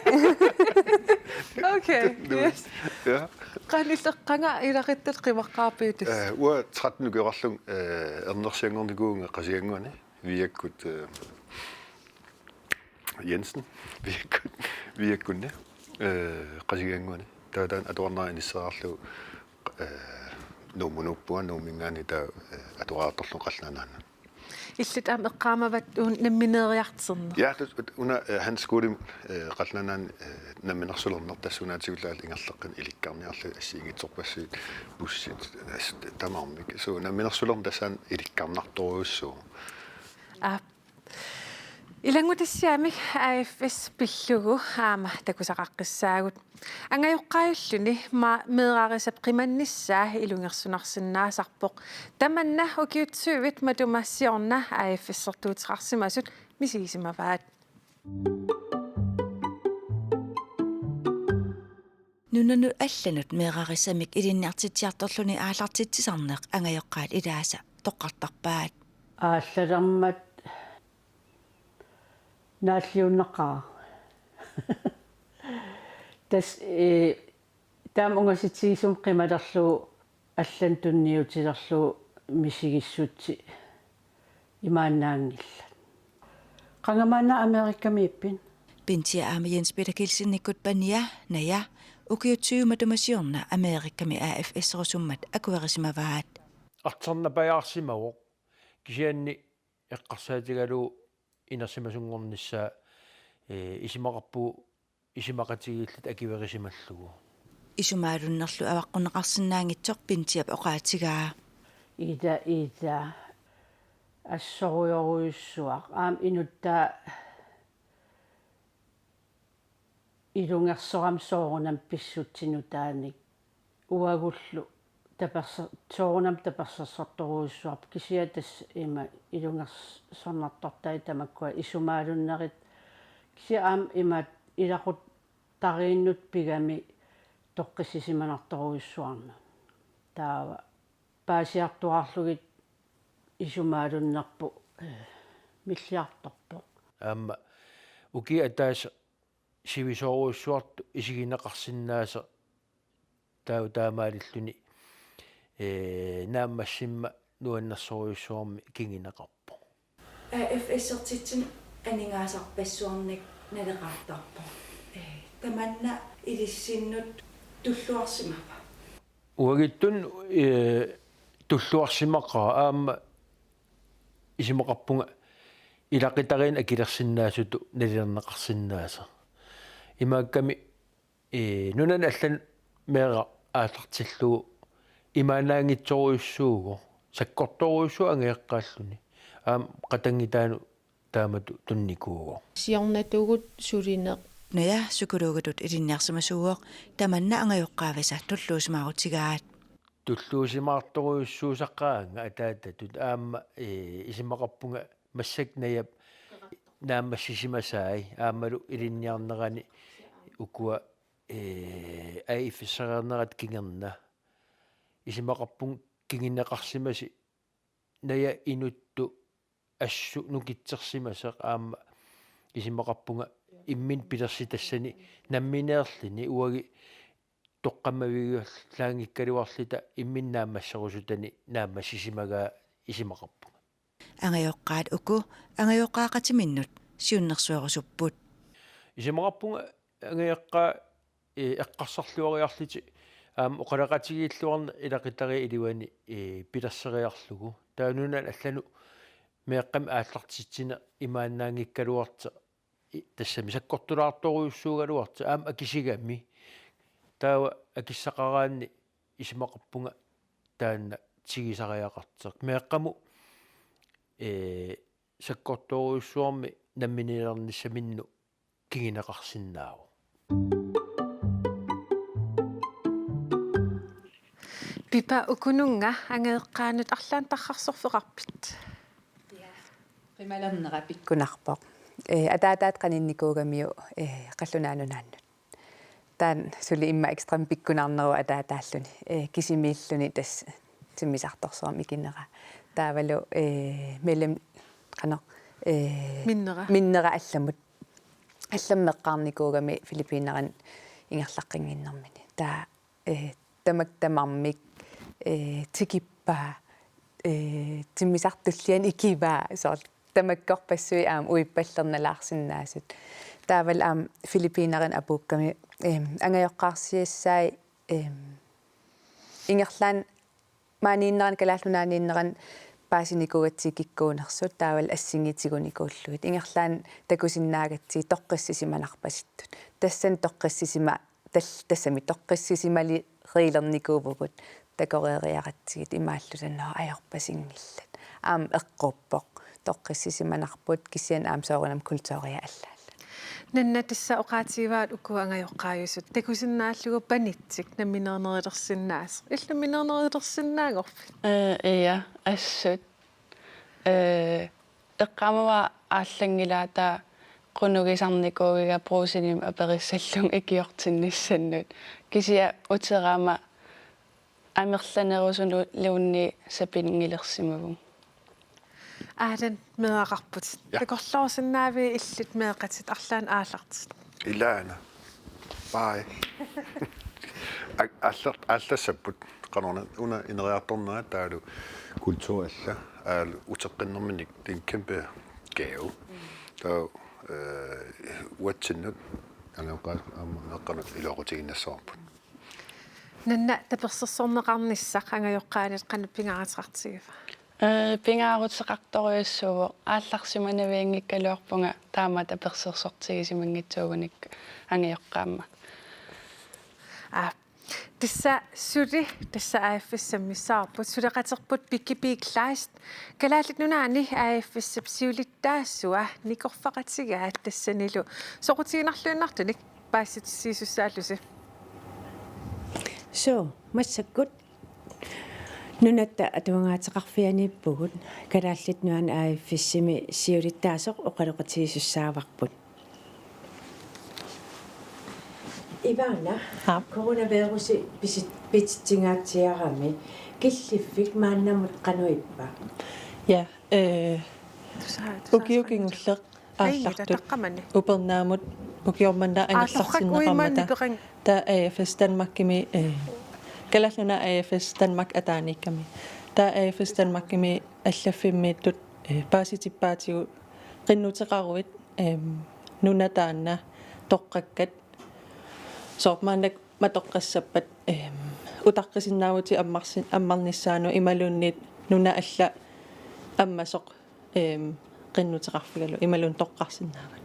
Okay, yes. Ja. Qanoq illit qanga ilaquttat qimaqqaarpigit? Eh, uanga tretten ukioqarlunga, eh, ernersianngornikuuvunga Qasigiannguani. Viakkut, eh, Jensen, Viakkut, Viakkunni, eh, Qasigiannguani. Taava taanna atuarnera inissereerlugu, eh, Nuummut nuuppunga, Nuumminngaanniit taava, eh, atuariartorlunga Qallunaat Nunaannut. Illit aamma eqqaamavatit uunga nammineeriartorneq? Ja, tassa una, eh, handelsskolemut, eh, Qallunaat Nunaanni, eh, namminersulerneq tassuunaatigullu aamma ingerlaqqinneq ilikkarniarlugit assigiinngitsorpassuit bussit, tassa tamarmik. Suu, namminersulerneq tassani ilikkarnartorujussuuvoq. Aap. Ilanngutassiami A F S pillugu aamma takusaqaqqissaagut. Angajoqqaajulluni ma-, meerarisap qimannissaa ilungersunarsinnaasarpoq. Tamanna ukiut tyvit matuma siorna A F S-ertuuteqarsimasut misigisimavaat. Nunanut allanut meerarissamik ilinniartitsiartorluni aallartitsisarneq angajoqqaat ilaasa toqqartarpaat. Aallalermat naalliunnaqaaq. Tassa, eh, taama ungasitsigisumik qimalerlugu allanut tunniutilerlugu misigissutsit imaannaanngillat. Qanga maanna Amerikamiippit? Bintia aamma Jens Peter Kielsenikkut Pania, Naja, ukiut tyvit matuma siorna Amerikami A F S-erusummat akuerisimavaat. Artornapajaarsimavoq. Kisianni eqqarsaatigalugu inersimasunngornissaa, eh, isumaqarpugut isumaqatigiilluta akuerisimallugu. Isumaalunnerlu avaqqunneqarsinnaanngitsoq Bintiap oqaatigaa. Ida, ida. Assorujorujussuaq. Aamma inuttaa ilungersorami soorunami pissutsit nutaanik. Uagullu taperser-, soorunami tapersersortorujussuarput kisianni tassa ima ilungersornartortai tamakkua isumaalunnerit. Kisianni aamma ima ilaquttariinnut pigami toqqissisimanartorujussuarnut. Taava paasiartuaarlugit isumaalunnerput, eh, milliartorpoq. Aamma ukiup ataatsip sivisoorujussuartut isigineqarsinnaasoq taava taamaalilluni, eh, naammassimmat nuannersorujussuarmik kinguneqarpoq. A F S-ertitsineq aningaasarpassuarnik naleqartarpoq. Eh, tamanna ilissinnut tulluarsimava? Uagutsinnut, eh, tulluarsimaqaaq aamma isumaqarpunga ilaqutariinnut akilersinnaasutut nalilerneqarsinnaasoq. Imaakkami, eh, nunanut allanut meeraq aallartillugu imaannaanngitsorujussuuvoq, sakkortoorujussuuvoq angajoqqaalluni. Aamma qatanngutaanut taamatut tunnikuuvoq. Siornatigut sulineq. Naja psykologitut ilinniarsimasuuvoq, tamanna angajoqqaavisa tulluusimaarutigaat. Tulluusimaartorujussuusaqaanga ataatatut aamma, eh, isumaqarpunga massakkut Najap naammassisimasai aammalu ilinniarnerani ukua, eh, A F S-ereernerat kingorna. Isumaqarpunga kinguneqarsimasi Naja inuttut assut nukittorsimasoq aamma isumaqarpunga imminut pilersitassani nammineerluni uagut toqqammavigilaanngikkaluarluta imminut naammasserusutani naammassisimagaa isumaqarpunga. Angajoqqaat uku angajoqqaaqatiminnut siunnersuerusupput. Isumaqarpunga angajoqqaat, eh, eqqarsarluariarlutik aamma oqaloqatigiilluarneq ilaqutariit iluanni, eh, pilerseriarlugu. Taava nunani allanut meeqqamik aallartitsineq imaannaanngikkaluartoq i-, tassami sakkortulaartorujussuugaluartoq aamma akisigami. Taava akissaqaraanni isumaqarpunga taanna tigusariaqartoq. Meeqqamut, ee, sakkortoorujussuarmik namminiilernissaminnut kinguneqarsinnaavoq. Pippa, ukununnga angajoqqaanut arlaannik tarrarsorfeqarpit? Qimalernera pikkunarpoq. Ee, ataataata qaninnikuugamiuk, ee, qallunaat nunaannut. Taanna suli immaqa ekstrami pikkunarneruvoq ataataalluni. Ee, kisimiilluni tassa timmisartorsuarmik ikinera. Taavalu, ee, mellem-, qanoq, ee, Minnera. Minnera allamut. Allamut eqqaanikuugami Filippiinerani ingerlaqqinnginnermini. Taava, ee, tamakku tamarmik, ee, tikippaa, ee, timmisartut tulliani ikivaa, soorlu tamakkorpassuit aamma uippallernalaarsinnaasut. Taavalu aamma Filippiinerani apuukkami, em, angajoqqaarsiassai, em, ingerlaannaq maaniinnerani, Kalaallit Nunaanniinnerani paasinikuugatsigit kikkuunersut, taavalu assigiit tigunikuullugit. Ingerlaannaq takusinnaagatsigit toqqissisimanarpasittut. Tassani toqqissisima-, tal-, tassami toqqissisimaleriilernikuuvugut, takoreeriaratsigit imaalluta: Nå, ajorpasinngillat. Aamma eqquuppoq. Toqqissisimanarput, kisianni aamma soorunami kulturia allaallutik. Nanna, tassa oqaatigivaat uku angajoqqaajusut takusinnaallugu panitsik nammineernerulersinnaasoq. Illit nammineernerulersinnaanngorpit? Ee, ja, assut. Ee, eqqaamavara aallanngilaq taava qunugisarnikuugiga Brugsenimi aperissallugu ikiortinnissannut. Kisianni uteraama amerlanerusunulluunniit sapinngilersimavunga. Aalan, meeraqarputit. Ja. Takorloorsinnaaviuk illit meeqqatit arlaannik aallartitit? Ilaana. Bye. Ak-, aallar-, aallassapput. Qanorna una ineriartornera taavalu kultur alla. Aalu uteqqinnerminnik, det er en kæmpe gave. Taava, øh, uatsinnut angajoqqaat aamma meeqqanut iluaqutigiinnassavarput. Nanna, tapersersorneqarnissaq angajoqqaanit qanoq pingaaruteqartigiva? Ee, pingaaruteqartorujussuuvoq, aallarsimanavianngikkaluarpunga taama tapersersortigisimanngitsuugunik angajoqqaamma. Aa, tassa suli, tassa A F S-imi sammissavarput, suleqaterput Pippi Kleist, Kalaallit Nunaanni A F S-ip siulittaasua, nikorfaqatigaat tassanilu soqutiginarluinnartunik paasissutissiisussaallusi. Suu, massakkut nunatta atuagaateqarfianiippugut, Kalaallit Nunaanni A F S-imi siulittaasoq oqaloqatigisussaavarput. Ivana, Aap. Coronavirusi pisi-, pititsingaatsiarami, killiffik maannamut qanoq ippa? Ja, ee, Tusa-, tusa-, ukiut kingulleq aallartut taqqamani. Upernaamut ukioq manna angerlartinneqarmata. Aallarfik uimaanni peqan- Taava A F S Danmarkimi, ee, Kalaallit Nunaat A F S Danmark ataaniikkami. Taava A F S Danmarkimi allaffimmiittut, ee, paasitippaatigut qinnuteqaruit, em, nuna taanna toqqakkat. Soorlu maannakkut matoqqassappat, em, utaqqisinnaavutit ammarsi-, ammarnissaanut imaluunniit nuna alla ammasoq, em, qinnuteqarfigalugu imaluunniit toqqarsinnaavat.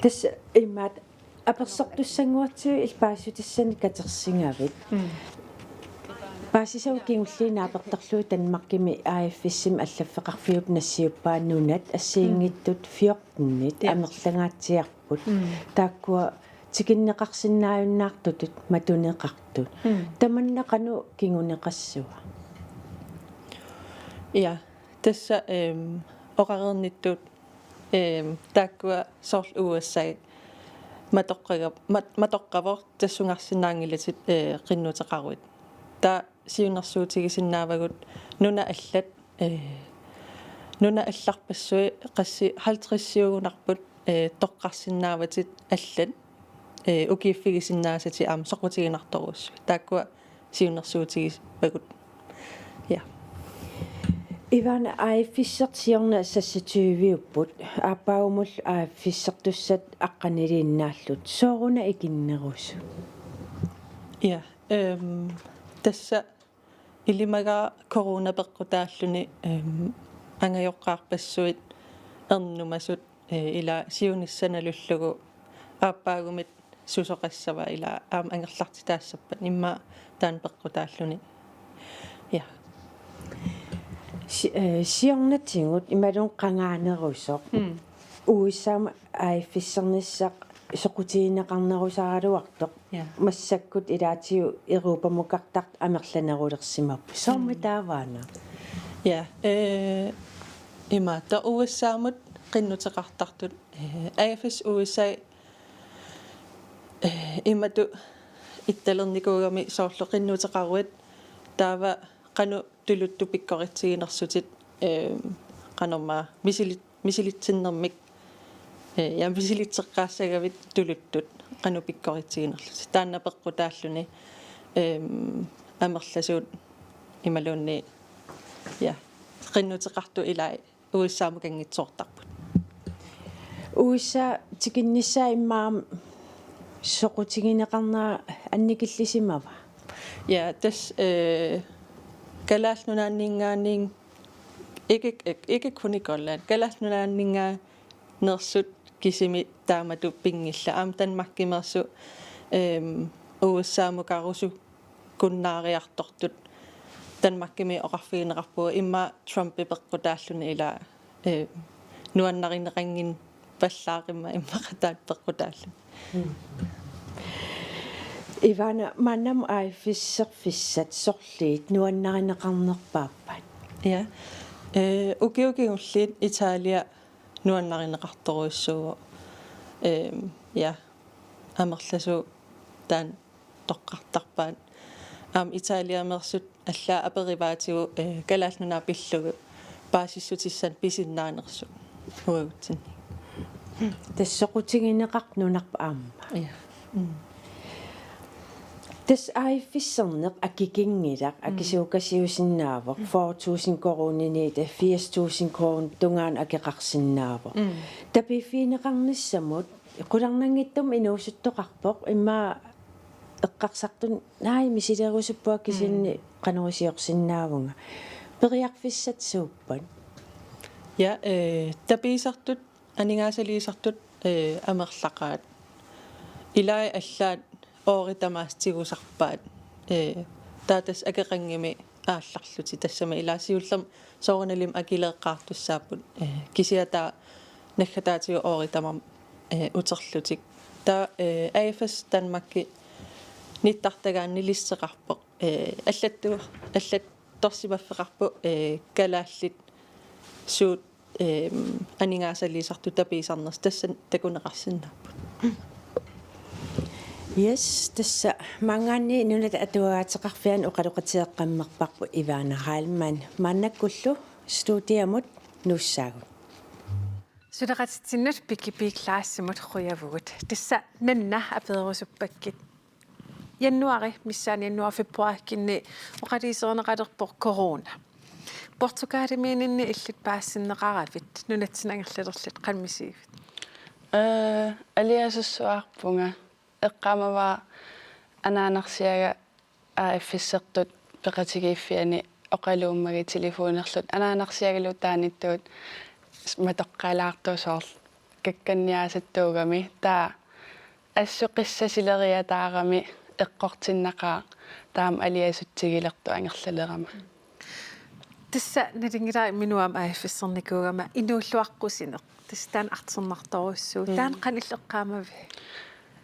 Tassa imaat apersortussannguatsiarlugit paasissutissani katersingavit. Mm. Paasisavut kingulliit naapertorlugit Danmarkimi A F S-imi allaffeqarfiup nassiuppaa nunat assigiinngitsut fjortenit. Ja. Amerlangaatsiarput. Mm. Taakkua tikinneqarsinnaajunnaartutut matuneqartut. Mm. Tamanna qanoq kinguneqassava? Ja, tassa, em, oqareernittut, em, taakkua soorlu U S A matoqqaga-, mat-, matoqqavoq tassungarsinnaanngilatit, ee, qinnuteqaruit. Taava siunnersuutigisinnaavagut nuna allat, ee, nuna allarpassuit qassit halvtredsiugunarput, ee, toqqarsinnaavatit allat, ee, ukiiffigisinnaasatit aamma soqutiginartorujussuit. Taakkua siunnersuutigivagut. Ja. Ivana, A F S-ip siorna seksogtyve-upput, aappaagumut A F S-ertussat aqqaniliinnaallutik. Sooruna ikinnerusut? Ja, ehm, tassa ilimagaara corona peqqutaalluni, ehm, angajoqqaarpassuit ernumasut, eh, ila siunissaq nalullugu aappaagumit susoqassava ila aamma angerlartitaassappat immaqa taanna peqqutaalluni. Ja. Si-, eh, siornatigut imaluunniit qangaanerusoq. Mm. U S A-mi A F S-ernissaq soqutigineqarnerusaraluartoq. Ja. Massakkut ilaatigut Europamukartartut amerlanerulersimapput. Soormi Mm. taavaana? Ja, eh, imaattoq U S A-mut qinnuteqartartut, eh, A F S U S A, eh, imatut ittalernikuugami soorlu qinnuteqaruit taava qanoq tuluttut pikkoritsiginersutit, eh, qanormaa misili-, misilitsinnermik, eh, ja misilitseqqaassagavit tuluttut qanoq pikkoritsiginerlutit. Taanna peqqutaalluni, ehm, amerlasuut imaluunniit, ja, qinnuteqartut ilai U S A-mukanngitsoortarput. U S A tikinnissaa immaqa soqutigineqarnera annikillisimava? Ja, tassa, eh, Kalaallit Nunaanninngaanniit, ikke, ikke, ikke kun i Grønland, Kalaallit Nunaanninngaanneersut kisimik taamatut pinngillat. Aamma Danmarkimeersut, ehm, U S A-mukarusukkunnaariartortut Danmarkimi oqarfigineqarpugut immaqa Trumpi peqqutaalluni ila, eh, nuannarineqannginneqarpallaaqimmat immaqa taanna peqqutaalluni. Mm. Ivana, maannamut A F S-erfissat sorliit nuannarineqarnerpaappat? Ja. Eh, ukioq kingulleq Italia nuannarineqartorujussuuvoq. Ehm, ja. Amerlasuut taanna toqqartarpaat. Aamma Italiameersut allaat aperivaatigut, eh, Kalaallit Nunaat pillugu paasissutissanik pisinnaanersut uagutsinni. Tassa soqutigineqartut nunarput aamma. Ja. Mm. Tassa A F S-erneq akikinngilaq, Mm. akisuukasiusinnaavoq, fyrre tusind koruuniniit firs tusind koruunit tungaanut akeqarsinnaavoq. Mm. Tapiiffigineqarnissamut qularnanngitsumik inuusuttoqarpoq, immaqa eqqarsartut, naai, misilerusuppunga kisianni Mm. qanoq iliorsinnaavunga. Periarfissat suuppat? Ja, eh, tapiisartut, aningaasaliisartut, eh, amerlaqaat. Ilai allaat oorit tamaasa tigusarpaat. Eh, taava tassa akeqanngimmat aallarlutik, tassami ila siullermik soorunalimi akileeqqaartussaapput, eh, kisianni taava naggataatigut oorit tamarmik, eh, uterlutik. Taava, eh, A F S Danmarki nittartagaanni listeqarpoq, eh, allattu-, allattorsimaffeqarpoq, eh, kalaallit suut, eh, aningaasaliisartut tapiisarnersut, tassani takuneqarsinnaapput. Yes, tassa maanngaanniit Nunat Atuagaateqarfianni oqaloqateeqqammerparput Ivana Heilmann. Maannakkullu studiamut nuussaagut. Suleqatitsinnut Pippi Kleistimut qujavugut. Tassa Nanna apeerusuppakkit. Januari missaani, januar februarikkunni oqaluuserineqalerpoq corona. Portugalimiinninni illit paasitinneqaravit, nunatsinni angerlalerlutit, qanoq misigivit? Eh, aliasussuarpunga. Eqqaamavara anaanarsiaga A F S-ertut peqatigiiffianni oqaluummagit telefonerluta, anaanarsiagalu taanittuut matoqqalaartoq soorlu kakkanniaasattuugami, taava assut qissasileriataarami eqqortinnaqaaq, taama aliasutsigilertut angerlalerama. Tassa nalunngilara imminut aamma A F S-ernikuugama inuulluaqqusineq. Tassa taanna artornartorujussuuvoq. Mm. Taanna qanoq illit eqqaamaviuk?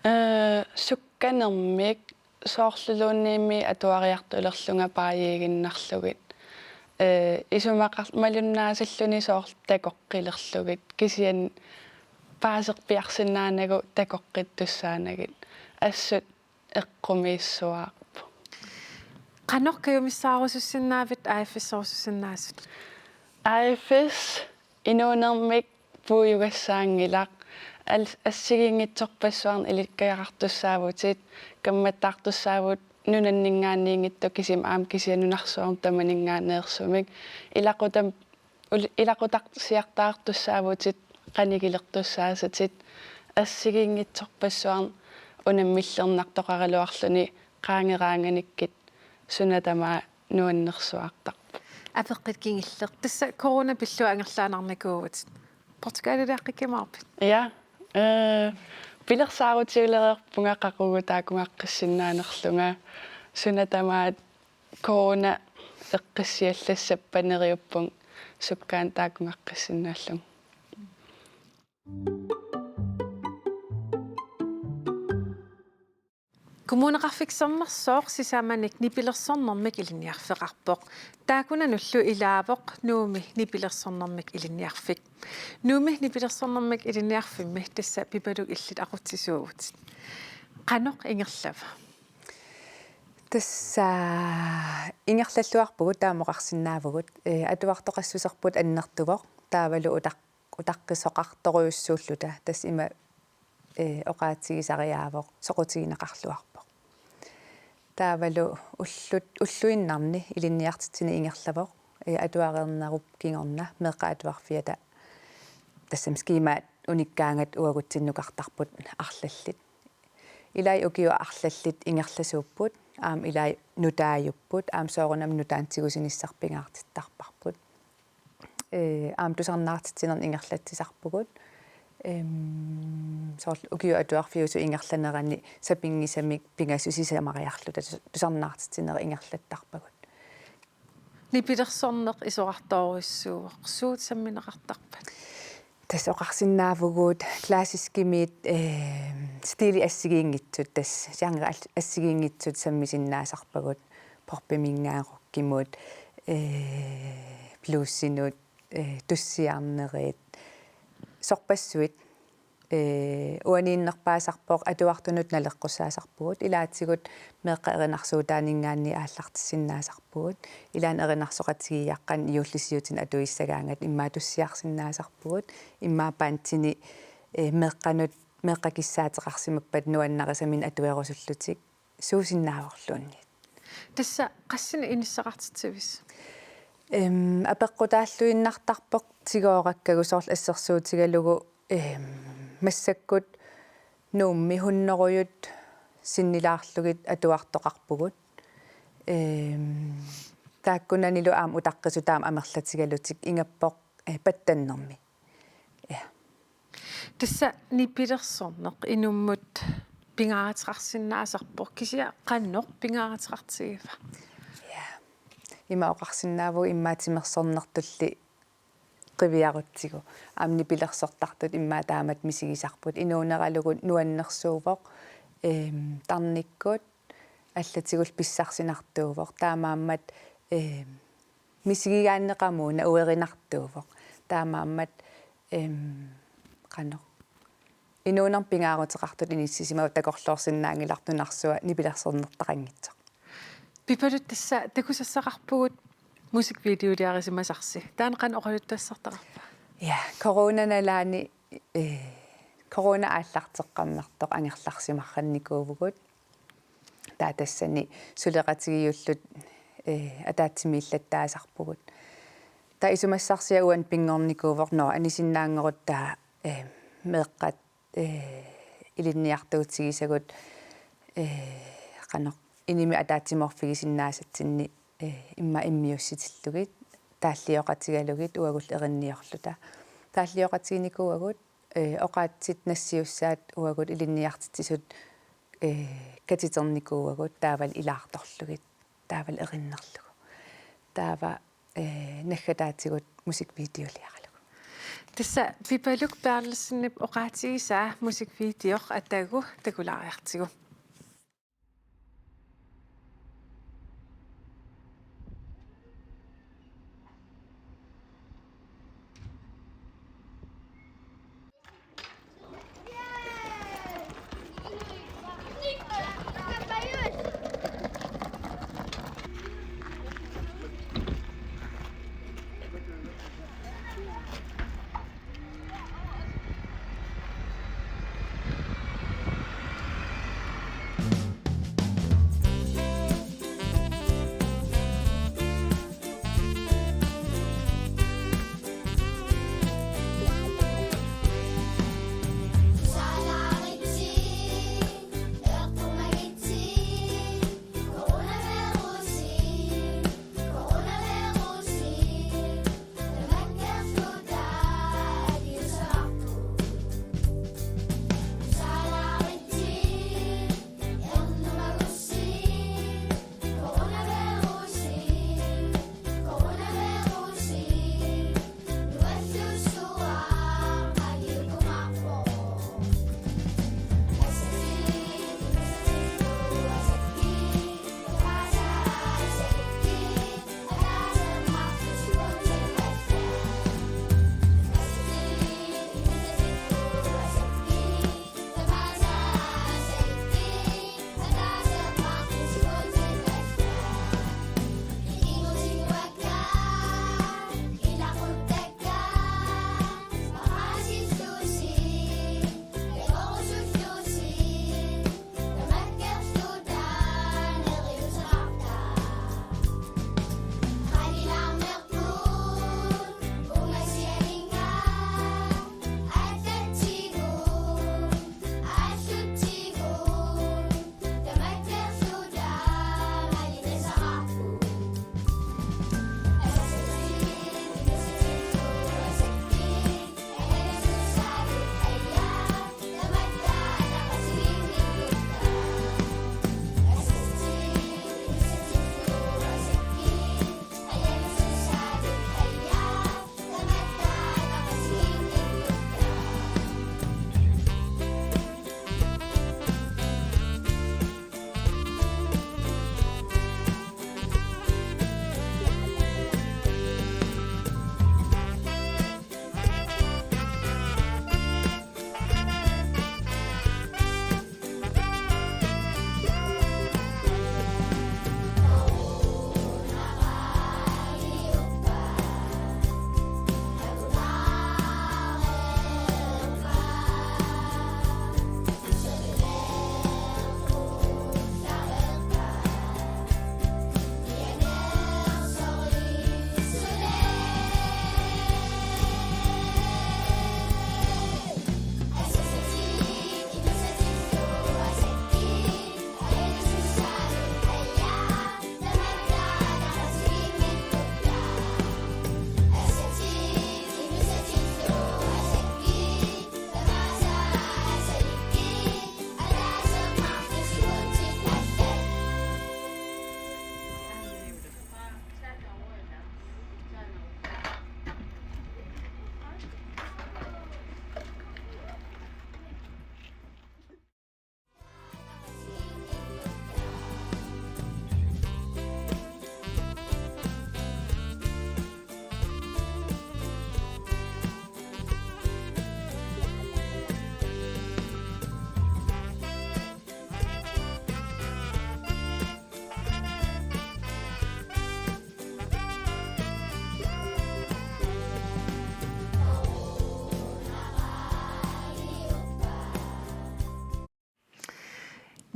Eh, sukkanermik soorluluunniimmi atuariartulerlunga paajiiginnarlugit. Eh, isumaqar-, malunnaasilluni soorlu takoqqilerlugit. Kisianni paaserpiarsinnaanagu takoqqittussaanagit. Assut eqqumiissuaarpoq. Qanoq kajumissaarusussinnaavit A F S-erusussinnaasut? A F S inuunermik puigugassaanngilaq, al-, assigiinngitsorpassuarnik ilikkagaqartussaavutit, kammattaartussaavutit nunanninngaanniinngitsut, kisimi aamma kisianni nunarsuarmi tamaninngaanneersumik, ilaqutam-, ul-, ilaqutarsiartaartussaavutit, qanigilertussaasatit, assigiinngitsorpassuarnik unammillernartoqaraluarluni qaangeraanganikkit suna tamaat nuannersuartarpoq. Apeqqut kingulleq. Tassa corona pillugu angerlaannarnikuuvutit. Portugaliliaqqikkumaarpit? Ja. Eh, pilersaarutiulereerpunga qaqugu taakunngaqqissinnaannerlunga. Suna tamaat corona eqqissiallassappat neriuppunga sukkaannaq taakunngaqqissinnaallunga. Kommuneqarfik Sermersooq sisamanik nipilersornermik ilinniarfeqarpoq. Taakkunannullu ilaavoq Nuummi nipilersornermik ilinniarfik. Nuummi nipilersornermik ilinniarfimmi tassa Pipaluk illit aqutsisuuvutit. Qanoq ingerlava? Tassa ingerlalluarpugut, taama oqarsinnaavugut. Ee, atuartoqassuserput annertuvoq. Taavalu utaq-, utaqqisoqartorujussuulluta. Tassa ima, ee, oqaatigisariaavoq, soqutigineqarluarpoq. Taavalu ullut-, ulluinnarni ilinniartitsineq ingerlavoq. Ee, atuareernerup kingorna meeqqat atuarfiata tassami skemaat unikkaangat uagutsinnukartarput arlallit. Ilai ukiut arlallit ingerlasuupput, aamma ilai nutaajupput, aamma soorunami nutaanik tigusinissaq pingaartittarparput. Ee, aamma tusarnaartitsinernik ingerlatsisarpugut. Em, soorlu ukiut atuarfiusut ingerlaneranni sapinngisamik pingasut sisamariarluta tus-, tusarnaartitsinerit ingerlattarpagut. Nipilersorneq isorartorujussuuvoq. Suut sammineqartarpat? Tassa oqarsinnaavugut klassiskimiit, eh, stilit assigiinngitsut, tassa genre al-, assigiinngitsut sammisinnaasarpagut, poppiminngaanniit rockimut, eh, bluesinut, eh, tussiarnerit, sorpassuit. Ee, uaniinnerpaasarpoq, atuartunut naleqqussaasarpugut, ilaatigut meeqqat erinarsuutaaninngaanniit aallartissinnaasarpugut, ilaanni erinarsoqatigiiaqqat juullisiutinik atuissagaangat immaqa tussiarsinnaasarpugut, immaqa bandini, ee, meeqqanut, meeqqat kissaateqarsimappat nuannarisaminnik atuerusullutik, suusinnaavorluunniit. Tassa qassinik inissaqartitsiviuk? Em, apeqqutaalluinnartarpoq tigoorakkagut, soorlu assersuutigalugu, em, massakkut Nuummi hunnorujut sinnilaarlugit atuartoqarpugut. Em, taakkunanilu aamma utaqqisut taama amerlatigalutik, ingammik, eh, pattannermi. Ja. Tassa nipilersorneq inummut pingaaruteqarsinnaasarpoq, kisianni qanoq pingaaruteqartigiva? Ja. Ima oqarsinnaavugut, immaqa timersornertulli qiviarutsigu. Aamma nipilersortartut immaqa taamatut misigisarput. Inuuneralugu nuannersuuvoq, em, tarnikkut allatigullu pissarsinartuuvoq. Taamaammat, em, misigigaanneqamuuna uerinartuuvoq. Taamaammat, em, qanoq, inuunermi pingaaruteqartut inissisimavoq, takorloorsinnaanngilarput nunarsuaq nipilersornertaqanngitsoq. Pipaluk, tassa takusassaqarpugut musikvideoliarisimasarsi. Taanna qanoq oqaluttuassartaqarpa? Ja, coronanalaani, eh, corona aallarteqqammersoq angerlarsimarrannikuuvugut. Taava tassani suleqatigiilluta, eh, ataatsimiillattaasarpugut. Taava isumassarsiaq uani pinngornikuuvoq, nå, anisinnaanngorutta, eh, meeqqat, eh, ilinniartuutigisagut, eh, qanoq, inimi ataatsimoorfigisinnaasatsinni, eh, immaqa immiussitillugit, taallioqatigalugit uagullu erinniorluta. Taallioqatiginikuuagut, eh, oqaatsit nassiussaat uagut ilinniartitsisut, eh, katiternikuuagut taavalu ilaartorlugit, taavalu erinnerlugu. Taava, eh, naggataatigut musikvideoliaralugu. Tassa Pipaluk Berthelsenip oqaatigisaa musikvideoq atagu takulaariartigu.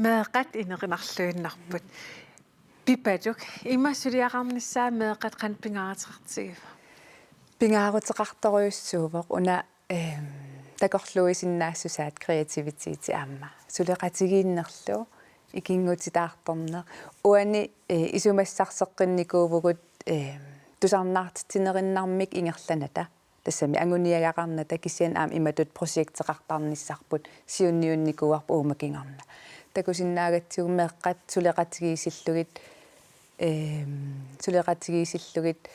Meeqqat inerinarluinnarput. Pipaluk, ima suliaqarnissaa meeqqat qanoq pingaaruteqartigiva? Pingaaruteqartorujussuuvoq una, ehm, takorluuisinnaassusaat kreativiteti aamma. Suleqatigiinnerlu, ikinngutitaartorneq. Uani, eh, isumassarsaqqinnikuuvugut, ehm, tusarnaartitsinerinnarmik ingerlanata. Tassami anguniagaqarnata kisianni aamma imatut projekteqartarnissarput siunniunnikuuarput uuma kingorna. Takusinnaagatsigu meeqqat suleqatigiissillugit, ehm, suleqatigiissillugit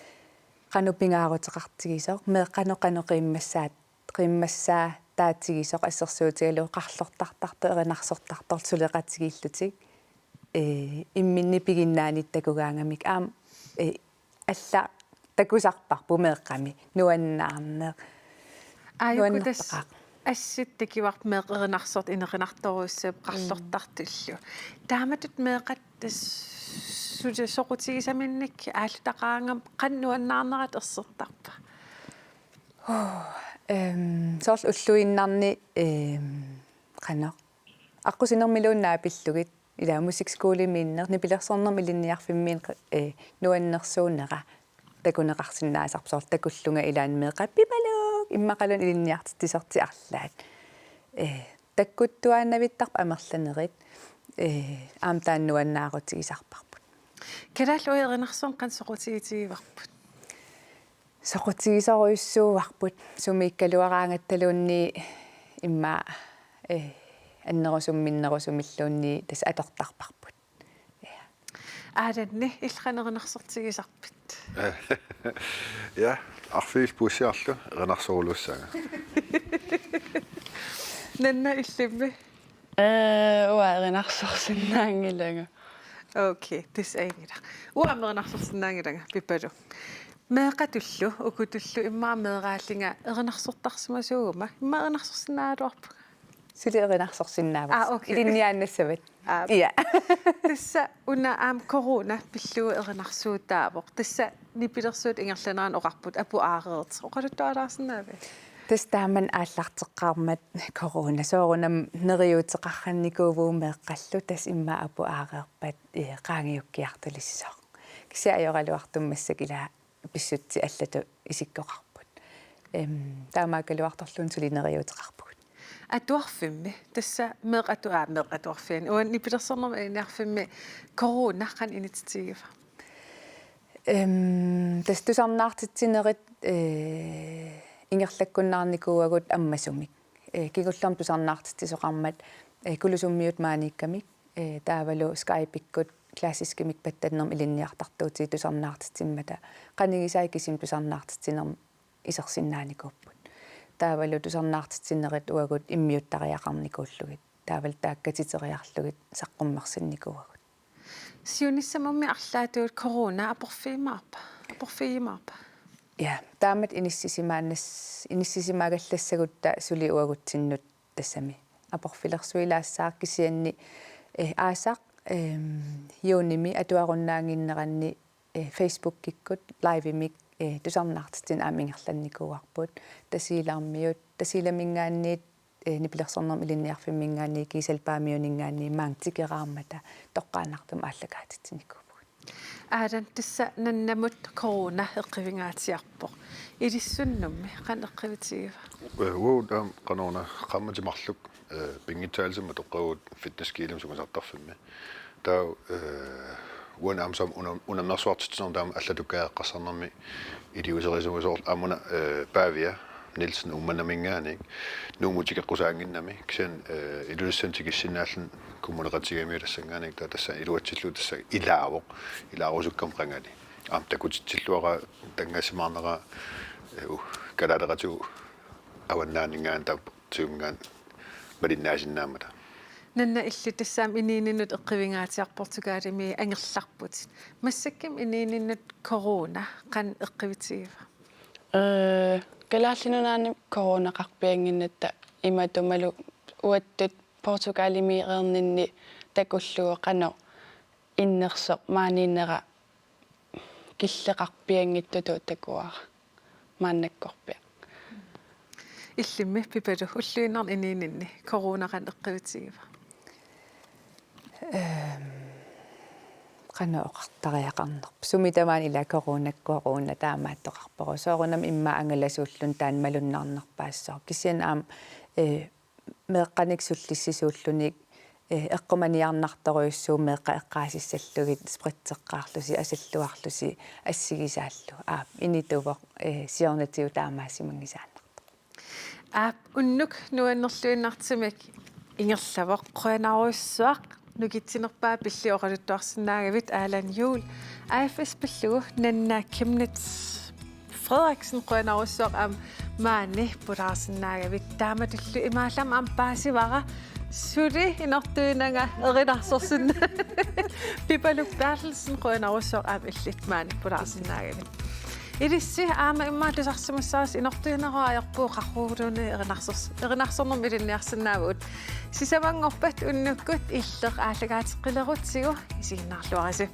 qanoq pingaaruteqartigisoq, meeqqanut qanoq qiimmassaat, qiimmassaataatigisoq assersuutigalugu qarlortartartoq erinarsortartorlu suleqatigiillutik, eh, imminni piginnaanitta takugaangamik aamma, eh, alla takusarparput meeqqami nuannaarneq. Aajuku tassa nuannertaqaaq. Assit takuarput meeqqat erinarsortut inerinartorujussuupput qarlortartullu. Taamatut meeqqat tassa suli soqutigisaminnik aallutaqaangama qanoq nuannaarnerat ersertarpa? Huu, ehm, soorlu ulluinnarni, ehm, qanoq aqqusinermiluunniit naapillugit, ila musikskolemiinneq, nipilersornermik ilinniarfimmiinneq, eh, nuannersuunera takuneqarsinnaasarpoq, soorlu takullunga ilaanni meeqqat Pipaluk immaqaluunniit ilinniartitsisortik arlaat. Eh, takkuttuaannavittarput amerlanerit, eh, aamma taanna nuannaarutigisarparput. Kalaallit Uja erinarsorneq qanoq soqutigitigivarput? Soqutigisorujussuuarput sumiikkaluaraangattaluunniit immaqa, eh, annerusumik minnerusumilluunniit tassa atortarparput. Ja. Aalanni, illit qanoq erinarsortigisarpit? Ja, arfineq-marlunnilu erinarsoruluussaanga. Nanna, illimmi? Eh, uanga erinarsorsinnaanngilanga. Okay, tassa ajunngilaq. Uanga aamma erinarsorsinnaanngilanga, Pipaluk. Meeqqatullu, ukutullu immaqa meeraallunga erinarsortarsimasuuguma, immaqa erinarsorsinnaagaluarpunga? Suli erinarsorsinnaavoq. Ah, okay. Ilinniaannassavat. Aap. Ja. Tassa una aamma corona pillugu erinarsuutaavoq. Tassa nipilersuut ingerlaneranni oqarput aput aareertut. Oqaluttualaarsinnaaviuk? Tassa taamani aallarteqqaarmat corona soorunami neriuuteqarnikuuvugut meeqqallu, tassa immaqa aput aareerpat, eh, qaangiukkiartulissasoq. Kisianni ajoraluartumik massakkut ila pissutsit allatut isikkoqarput. Em, taamaakkaluartorluunniit suli neriuuteqarpugut. Atuarfimmi, tassa Meeqqat Atu-, aa, Meeqqat Atuarfianni, uani nipilersornermik ilinniarfimmi corona qanoq inissitigiva? Em, tassa tusarnaartitsinerit, eh, ingerlakkunnaarnikuuagut ammasumik. Eh, kingullermik tusarnaartitsisoqarmat, eh, Kulusummiut maaniikkamik, eh, taavalu Skype-ikkut klassiskimik pattannermik ilinniartartuutigit tusarnaartitsimmata, qanigisai kisimik tusarnaartitsinermik isersinnaanikuupput. Taavalu tusarnaartitsinerit uagut immiuttariaqarnikuullugit, taavalu taakku katiteriarlugit saqqummersinnikuuagut. Siunissamummi arlaatigut corona aporfigimaarpa? Aporfigimaarpa? Ja, taamatut inissisimaannas-, inissisimaagallassagutsigu suli uagutsinnut tassami aporfilersuilaassaaq, kisianni, eh, aasaq, ehm, juunimi atuarunnaannginneranni, eh, Facebookikkut livemik, eh, tusarnaartitsineq aamma ingerlannikuuarput. Tasiilarmiut, Tasiilaminngaanniit, eh, nipilersornermik ilinniarfimminngaanniit, Kiisalpaamiuninngaanniit maanga tikeraarmata toqqaannartumik aallakaatitsinikuuvugut. Aalan, tassa nannamut corona eqqivingaatsiarpoq. Ilissunnummi qanoq eqqivitigiva? Eh, uagut aamma qanoruna qaammatit marluk, eh, pinngitsaalisimmat toqqagut fitnessgymimi sungiusartarfimmi. Taava, eh, uani aamma soorlu una-, unammersuartitsinermi taama allatukkajaqqarsarnermi iliuuserisimasoq aamma una, eh, Pavia Nielsen Uummannaminngaanniit Nuummut tikeqqusaannginnami, kisianni, eh, Ilulissani tikissinnaalluni kommuneqatigiinni tassanngaanniit, taava tassa iluatsillugu tassa ilaavoq, ilaarusukkamik qangali. Aamma takutitsilluaraa tanngassimaarneraa, eh, u-, kalaaleqatigut avannaaninngaanniit taava Siumunngaanniit malinnaasinnaammata. Nanna, illit tassa aamma inuuninnut eqqivingaatsiarpoq, Portugalimi angerlarputit. Massakkut inuuninnut corona qanoq eqqivitigiva? Eh, Kalaallit Nunaanni coronaqarpiannginnatta imatumalu uattut Portugalimiireerninni takullugu qanoq innersoq maaniinnera killeqarpianngitsutut takuara maannakkorpiaq. Illimmi Pipaluk, ulluinnarni inuuninni corona qanoq eqqivitigiva? Ehm, qanoq oqartariaqarnerpa. Sumi tamaani ila corona, corona taamaattoqarpoq. Soorunami immaqa angalasuulluni taanna malunnarnerpaassaaq. Kisianni aamma, eh, meeqqanik sullissisuulluni, eh, eqqumaniarnartorujussuuvoq meeqqat eqqaasissallugit spritseqqaarlusi, asalluarlusi, assigisaallu. Aap, inituvoq, eh, siornatigut taamaasimanngisaannartoq. Aap, unnuk nuannerluinnartumik ingerlavoq, qujanarujussuaq nukitsinerpaaq pillugu oqaluttuarsinnaagavit. Allan Juhl, A F S pillugu, Nanna Chemnitz Frederiksen, qujanarujussuaq aamma maani pulaarsinnaagavit. Taamatullu imaallaat aamma paasivara suli inortuinanga erinarsorsinnaagavit. Pipaluk Berthelsen, qujanarujussuaq aamma illit maani pulaarsinnaagavit. Ilissi aamma immaqa tusarsimassavarsi, inortuinerup ajorpugut, qaquguugunuunniit erinarsors-, erinarsornermik ilinniarsinnaavugut. Sisamanngorpat unnukkut Illeq aallakaateqqilerutsigu, isiginnaarluarisi.